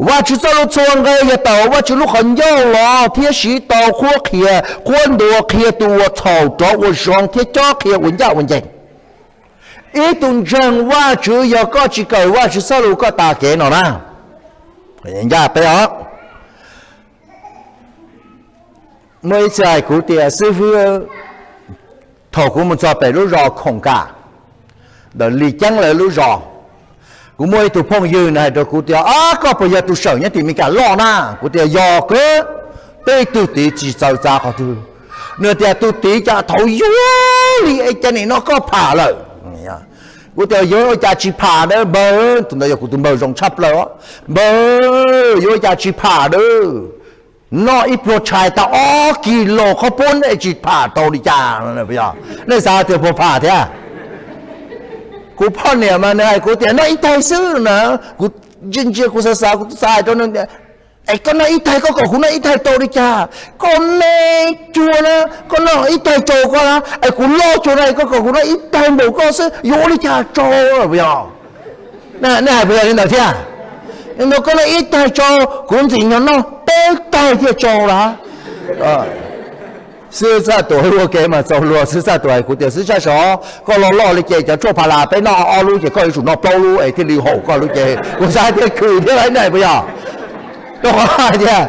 Vajtswv txoj lus txhua nqe yog tawm Vajtswv lub qhov ncauj los thiab siv tau qhuab qhia, qhuab ntuas qhia tus uas txhaum rov ua zoo thiab cob qhia ua ncaj ua ncees. Ib tug ntseeg Vajtswv yog koj tsis kawm Vajtswv txoj lus koj tas kev no na. Ncaj peb os. Muaj ib txhia hais kuv tias, xib hwb, thaum kuv mus txog pem lub zos Khoom Kam, ntawm Lis Ceeb lawv lub zos, kuv muaj ib tug phooj ywg nws hais rau kuv tias, ab, koj puas yog tus sawm nyob tim Meskas loj na? Kuv tias yog kawg, peb tug tid tsis txawv txav qhov twg. Nws tias tus tid cas thaum yuav li es cas nim no koj pham lawm. Kuv tias yog ua cas tsis pham na npawg, tus ntawd yog kuv tus npawg zoo tshaj plaws, npawg, yuav ua cas tsis pham na. Noj ib pluag tshais tau ob kis laus qhov pub nej tsis pham tau li cas? Nej xav tias puas pham thiab? Kuv poj niam mas nws hais kuv tias noj ib taig xwb na. Kuv ntsia ntsia kuv xav xav kuv xav hais rau nws tias, es koj noj ib taig, koj kom kuv noj ib taig rau li cas? Koj me cuag na, koj noj ib taig rau koj na, es kuv loj cuag na, koj kom kuv noj ib taig npaum koj xwb yuav ua li cas rau? Yog nej hais puas yog li ntawd thiab? Ntawd koj noj ib taig rau, kuv ntxim nyog noj peb taig thiaj rau lawm. Xib hwb Txaj Tuam ua ke mas txaus luag, xib hwb Txaj Tuam hais kuv tias, xib hwb Txaj Sav, koj loj loj li ces cov tshuaj pha las peb noj ob lub ces koj yuav tsum noj plaub lub es thiaj li haum koj lub ces kuv xav tias khwm thiab lawm ne puas yog? Rau qhov hais tias,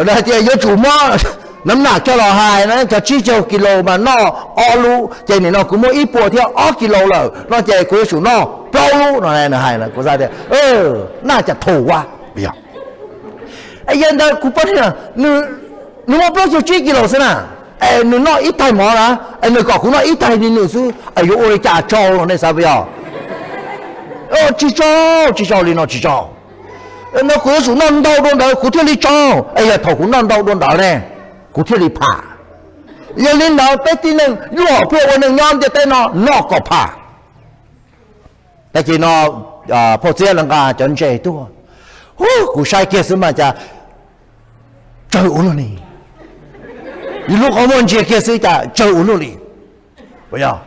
hais tias yuav tsum muab nam nam coj los hais na, cov tsib caug kis laus mas noj ob lub ces nim no kuv muaj ib puas thiab ob kis laus lawm no ces kuv yuav tsum noj plaub lub no nws hais na. Kuv xav tias, naj cas thaum ua, yog ntawd kuv poj niam, nws muaj plaub caug tsib kis laus xwb na, es nws noj ib taig mov na, es nws kom kuv noj ib taig li nws xwb es yuav ua li cas rau los nej xav puas yog? Tsis rau, tsis rau li no tsis rau. No kuv yuav tsum noj ntau dua ntawd kuv thiaj li rau, es yog thaum kuv noj ntau dua ntawd ne, kuv thiaj li pham. Yog li ntawd peb tib neeg luag hom phiaj ua neej nyob ntiaj teb no noj kom pham. Tag kis no phauj Txiab lawv nqa cov ntses tuaj, kuv saib kiag xwb mas cas tsawg ua luaj li. Yus lub qhov muag ntsia kiag xwb cas tsawg ua luaj li. Yog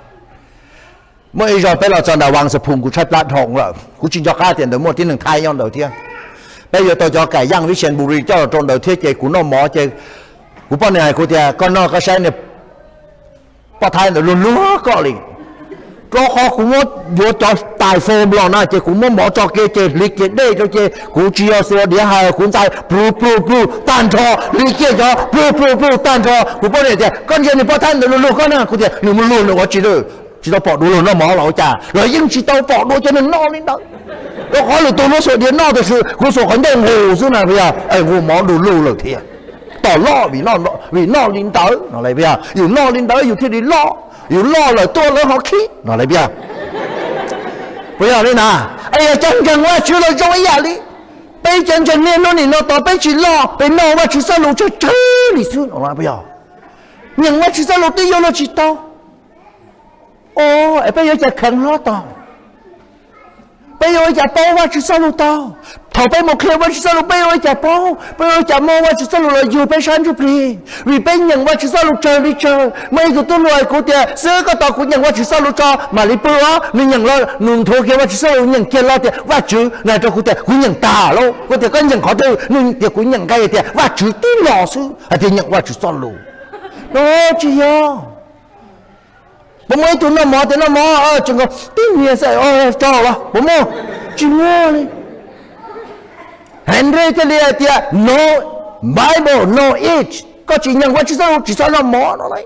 muaj ib zaug peb los txog nram Vas Xas Phum kuv tshaib plab dhau lawm, kuv tsis nco qab tias ntawd muaj tib neeg Thaib nyob ntawd thiab. Peb yuav tau cov kais yaj vib xees npu ri coj los rau ntawd thiab ces kuv noj mov ces kuv poj niam hais kuv tias, koj noj koj saib niag poj Thaib ntawd luag luag koj li. Rau qhov kuv muab yuav cov tais fo nplos na ces kuv muab mov tso kiag ces hliv kiag dej rau ces kuv tsis yog xuas diav hais kuv ntxais plug plug plug tag nrho, hliv kiag cov plug plug plug tag nrho. Kuv poj niam tias, koj ntsia niag poj Thaib ntawd luag luag koj na. Kuv tias, nws muaj luag nws ua tsis, tsis tau pom dua luag noj mov los ua cas? Los yeej tsis tau pom dua cov neeg noj li ntawd. Rau qhov lwm tus muab xuas diav noj, tiam sis kuv xuas qhov ncauj nqus xwb na, yog nqus mov du lug lawm thiab. Tom loj vim noj li ntawd no, yus noj li ntawd yus thiaj li loj, yus loj lawm tuaj lawv ho khib no, puas yog li ntawd? Es yog cov ntseeg Vajtswv los zoo ib yam li. Peb cov ntseeg niaj hnub nim no tos peb tsis loj, peb noj Vajtswv txoj lus tsawg tsawg li xwb no, puas yog? Nyeem Vajtswv txoj lus twb yuav luag tsis tau, es peb yuav cas kheev hlob tau? Peb yuav ua cas paub Vajtswv txoj lus tau? Thaum peb mus qhia Vajtswv txoj lus peb ua li cas paub, peb ua li cas muaj Vajtswv txoj lus los yug peb sab ntsuj plig? Vim peb nyeem Vajtswv txoj lus tsawg li tsawg. Muaj ib tug tub hluas hais kuv tias, xwb koj tos kuv nyeem Vajtswv txoj lus tso mam li pw os. Nws nyeem los nws nthuav kiag Vajtswv txoj lus, nyeem kiag los tias Vajtswv, nws hais rau kuv tias kuv nyeem tas lawm. Kuv tias koj nyeem qhov twg? Nws tias kuv nyeem nqe tias Vajtswv tib los xwb hais tias nyeem Vajtswv txoj lus. No tsis yog. Puas muaj ib tug noj mov tias noj mov tseem nkaus tib niag xwb, rau los puas muaj? Tsis muaj li. Henry thiaj li hais tias no Bible, no eat, koj tsis nyeem Vajtswv txoj lus tsis txhob noj mov no lauj.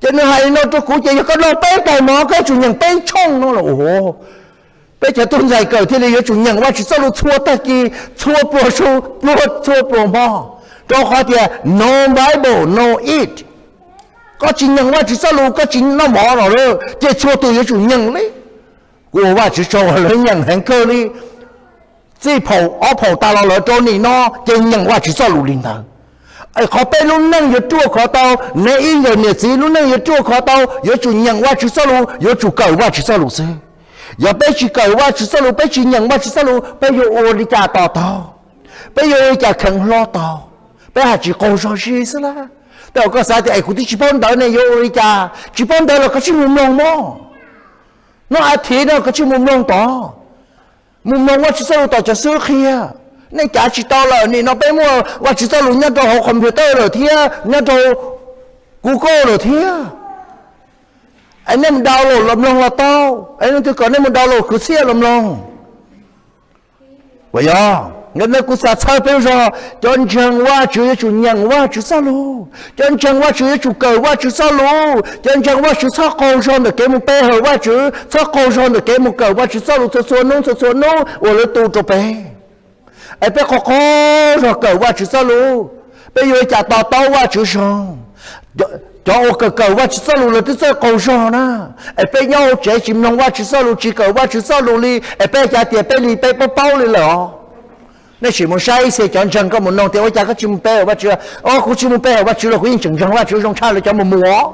Ces nws hais li no rau kuv, ces yog koj noj peb daim mov koj yuav tsum nyeem peb tshooj no los. Peb cov tub ntxhais kawm thiaj li yuav tsum nyeem Vajtswv txoj lus txhua tag kis, txhua pluas su, pluas txhua pluas hmo, rau qhov tias no Bible, no eat. Koj tsis nyeem Vajtswv txoj lus koj tsis noj mov no lauj, ces txhua tus yuav tsum nyeem li. Kuv ua Vajtswv tsaug lawv nyeem heev kawg li. Txij phaum ob phaum tas los lawv rau nim no ces nyeem Vajtswv txoj lus li ntawd. Es qhov peb lub neej yuav ruaj khov tau, neb ib nkawm niam txiv lub neej yuav ruaj khov tau, yuav tsum nyeem Vajtswv txoj lus, yuav tsum kawm Vajtswv txoj lus xwb. Yog peb tsis kawm Vajtswv txoj lus, peb tsis nyeem Vajtswv txoj lus, peb yuav ua li cas tos tau? Peb yuav ua li cas kheev hlob tau? Peb haj tsis qaug zog zig xwb lawm. Tej zaum koj xav tias es kuv twb tsis paub ntawv ne yuav ua li cas? Tsis paub ntawv los koj tsis mus mloog mog. Hnub a thiv no koj tsis mus mloog tod, mus mloog Vajtswv txoj lus tom cov xib hwb qhia. Nej cav tsis tau lawm, nim no peb muaj Vajtswv txoj lus nyob rau hauv computer lawm thiab nyob rau Google lawm thiab. Es nej mus download los mloog los tau. Es leej twg kom nej mus download kwv txhiaj los mloog? Puas yog? Yog li ntawd kuv xav txhawb peb zog, cov ntseeg Vajtswv yuav tsum nyeem Vajtswv txoj lus. Cov ntseeg Vajtswv yuav tsum kawm Vajtswv txoj lus. Cov ntseeg Vajtswv txhob qaug zog ntawm kev mus pe hawm Vajtswv, txhob qaug zog ntawm kev mus kawm Vajtswv txoj lus txhua txhua hnub txhua txhua hnub uas lawv tu rau peb. Es peb qaug qaug zog kawm Vajtswv txoj lus, peb yuav ua cas to taub Vajtswv zoo? Cov uas kawm kawm Vajtswv txoj lus lawv twb txawj qaug zog na. Es peb nyob hauv tsev tsis mloog Vajtswv txoj lus, tsis kawm Vajtswv txoj lus li, es peb xav tias peb li peb paub paub li lawm os. Nej sim mus saib ib txhia cov ntseeg, koj mus noog tias ua cas koj tsis mus pe hawm Vajtswv? Os, kuv tsis mus pe hawm Vajtswv los kuv yeej tseem ntseeg Vajtswv zoo tshaj lawv cov mus mus os.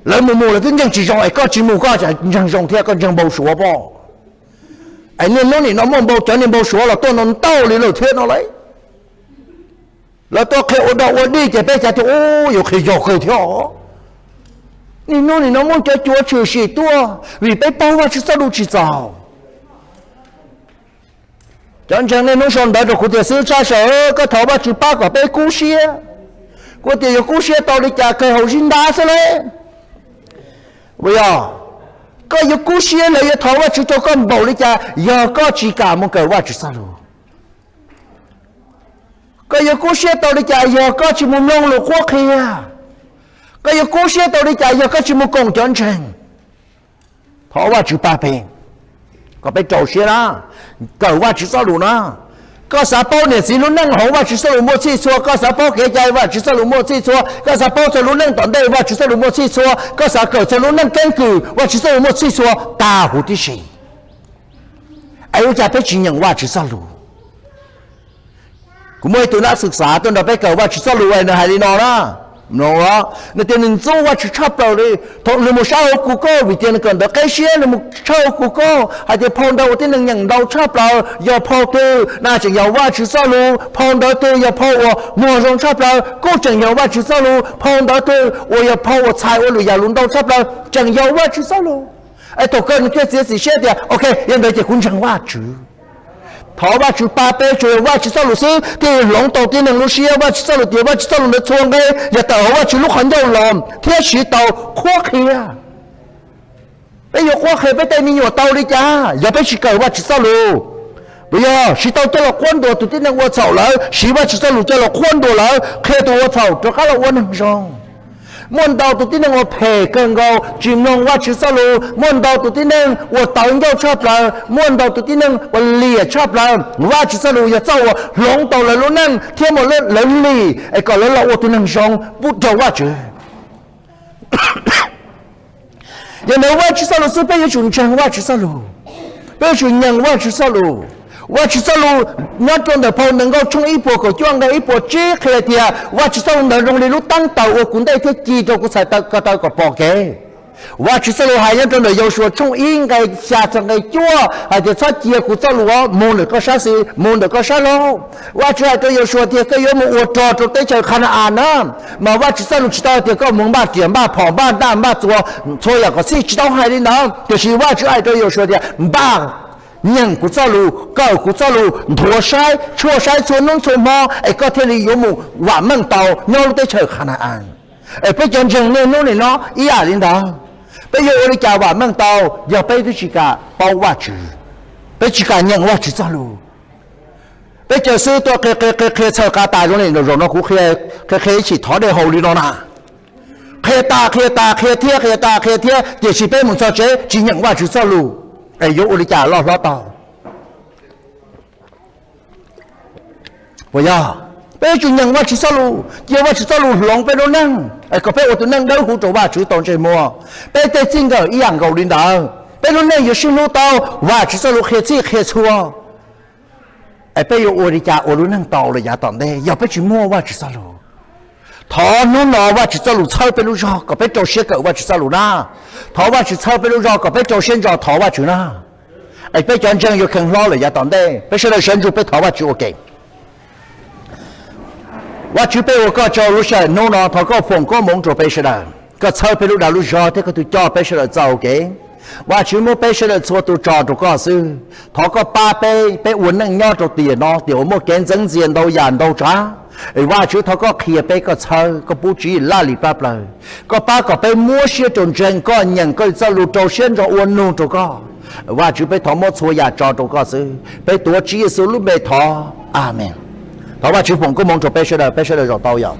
Lawv mus mus lawv twb ntseeg tsis zoo es koj tsis mus koj ntseeg zoo thiab, koj ntseeg npau suav pob. Es niaj hnub nim no muaj npau, cov niag npau suav los tuaj no ntau li lawm thiab no lauj. Lawv tuaj qhia ua dog ua dig ces peb xav tias u, yuav qhia yog kawg thiab os. Niaj hnub nim no muaj cov cuav tshwm sim tuaj vim peb paub Vajtswv txoj lus tsis txaus. Cov ntseeg niaj hnub sau ntawv rau kuv tias xib hwb Tshaj Sawm, koj thov Vajtswv pab kom peb kub siab. Kuv tias yuav kub siab tau li cas, kawg haus zib ntab xwb lauj. Puas yog? Koj yuav kub siab, lawv yuav thov Vajtswv rau koj npaum li cas yog koj tsis kam mus kawm Vajtswv txoj lus? Koj yuav kub siab tau li cas yog koj tsis mus mloog lus qhuab qhia? Koj yuav kub siab tau li cas yog koj tsis mus koom cov ntseeg? Thov Vajtswv pab peb, kom peb rau siab na, kawm Vajtswv txoj lus na. Koj xav paub niam txiv lub neej hauv Vajtswv txoj lus muaj txhij txhua, koj xav paub kev cai Vajtswv txoj lus muaj txhij txhua, koj xav paub txog lub neej tom ntej Vajtswv txoj lus muaj txhij txhua, koj xav kawm txog lub neej keeb kwm Vajtswv txoj lus muaj txhij txhua, tag huv tib si. Es ua cas peb tsis nyeem Vajtswv txoj lus? Kuv muaj ib tug nab xwm xav tuaj nrog peb kawm Vajtswv txoj lus, nws hais li no na, mloog, nws tias nws ntxub Vajtswv tshaj plaws li. Thaum nws mus saib hauv Google, vim tias nws kawm ntawv qib siab, nws mus saib hauv Google hais tias phau ntawv uas tib neeg nyeem ntau tshaj plaws yog phau twg na, tseem yog Vajtswv txoj lus. Phau ntawv twg yog phau uas muag zoo tshaj plaws, kuj tseem yog Vajtswv txoj lus. Phau ntawv twg uas yog phau uas txhais ua lwm yam lus ntau tshaj plaws, tseem yog Vajtswv txoj lus. Es thaum kawg nws thiaj txiav txim siab tias ok, yog ntawd ces kuv ntseeg Vajtswv. Thov Vajtswv pab peb, tsuas yog Vajtswv txoj lus xwb thiaj hloov tau tib neeg lub siab. Vajtswv txoj lus tias Vajtswv txoj lus ntawd txhua nqe yog tawm hauv Vajtswv lub qhov ncauj los thiab siv tau qhuab qhia. Peb yuav qhuab qhia peb tej me nyuam tau li cas yog peb tsis kawm Vajtswv txoj lus? Puas yog? Siv tau coj los qhuab ntuas tus tib neeg ua txhaum lawm, siv Vajtswv txoj lus coj los qhuab ntuas lawm, qhia tus ua txhaum rov qab los ua neeg zoo. Muaj ntau tus tib neeg uas phem kawg nkaus tsis mloog Vajtswv txoj lus, muaj ntau tus tib neeg uas tawv ncauj tshaj plaws, muaj ntau tus tib neeg uas liam tshaj plaws. Vajtswv txoj lus yog txoj uas hloov tau lawv lub neej thiab muab lawv lim es kom lawv los ua tus neeg zoo pub rau Vajtswv. Yog ntawd Vajtswv txoj lus xwb, peb yuav tsum ntseeg Vajtswv txoj lus, peb yuav tsum nyeem Vajtswv txoj lus. Vajtswv txoj lus nyob rau ntawm phau Ntawv Nkauj tshooj ib puas kaum cuaj nqe ib puas tsib qhia tias Vajtswv txoj lus ntawd zoo li lub teeb taws ua kuv ntej thiab ci rau kuv txhais ko taw kom pom kev. Vajtswv txoj lus hais nyob rau ntawm Yausuas tshooj ib nqe xya txog nqe cuaj hais tias txhob cia kuv txoj lus mus ntawm koj sab xis, mus ntawm koj sab laug. Vajtswv hais rau Yausuas tias koj yuav mus ua rog rau teb chaws Khana-as na, mas Vajtswv txoj lus tsis tau hais tias koj mus npaj riam npaj phom npaj ntaj npaj txuas txhua yam kom txhij, tsis tau hais li ntawd. Tiam sis Vajtswv hais rau Yausuas tias npaj, nyeem kuv txoj lus, kawm kuv txoj lus, nthuav saib tshuaj saib txhua hnub txhua hmo es koj thiaj li yuav mus vam meej tau nyob lub teb chaws Khana-as. Es peb cov ntseeg niaj hnub nim no ib yam li ntawd. Peb yuav ua li cas vam meej tau yog peb twb tsis kam paub Vajtswv, peb tsis kam nyeem Vajtswv txoj lus? Peb caw xib hwb tuaj qhia qhia qhia qhia txhawm qas tas zoo li zaum no kuv qhia, qhia qhia ib chim thov dej haus li no na. Qhia tas qhia tas qhia thiab qhia tas qhia thiab, tiam sis peb mus txog tsev tsis nyeem Vajtswv txoj lus, es yuav ua li cas loj hlob tau? Puas yog? Peb yuav tsum nyeem Vajtswv txoj lus, cia Vajtswv txoj lus hloov peb lub neej es kom peb ua tus neeg dawb huv rau Vajtswv tau ntsej muag. Peb tej txij nkawm ib yam nkaus li ntawd, peb lub neej yuav sib hlub tau. Vajtswv txoj lus qhia txhij qhia txhua, es peb yuav ua li cas ua lub neej tau lawm yav tom ntej yog peb tsis muaj Vajtswv txoj lus? Thov hnub no Vajtswv txoj lus txhawb peb lub zog kom peb rau siab kawm Vajtswv txoj lus na. Thov Vajtswv txhawb peb lub zog kom peb rau siab ntso thov Vajtswv na. Es peb cov ntseeg yuav kheev hlob lawm yav tom ntej, peb sawv daws sawv ntsug peb thov Vajtswv ua ke. Vajtswv, peb ua koj tsaug lub sij hawm hnub no, thov koj foom koob hmoov rau peb sawv daws, koj txhawb peb lub dag lub zog thiab koj tus coj peb sawv daws txoj hau kev. Vajtswv, muab peb sawv daws txhua tus tso rau koj xwb, thov koj pab peb, peb ua neej nyob rau tiam no tiam uas muaj kev ntxeev ntxias ntau yam ntau tsav. Vajtswv, thov koj qhia peb, koj txhawb, koj pub tswv yim laj lim plab plaws, koj pab kom peb muab siab rau ntseeg koj, nyeem koj txoj lus, rau siab ntso ua nug rau koj. Vajtswv, peb thov muab txhua yam tso rau koj xwb, peb tuav Tswv Yexus lub npe thov, amees. Thov Vajtswv foom koob hmoov rau peb sawv daws, peb sawv daws zaum tau yom.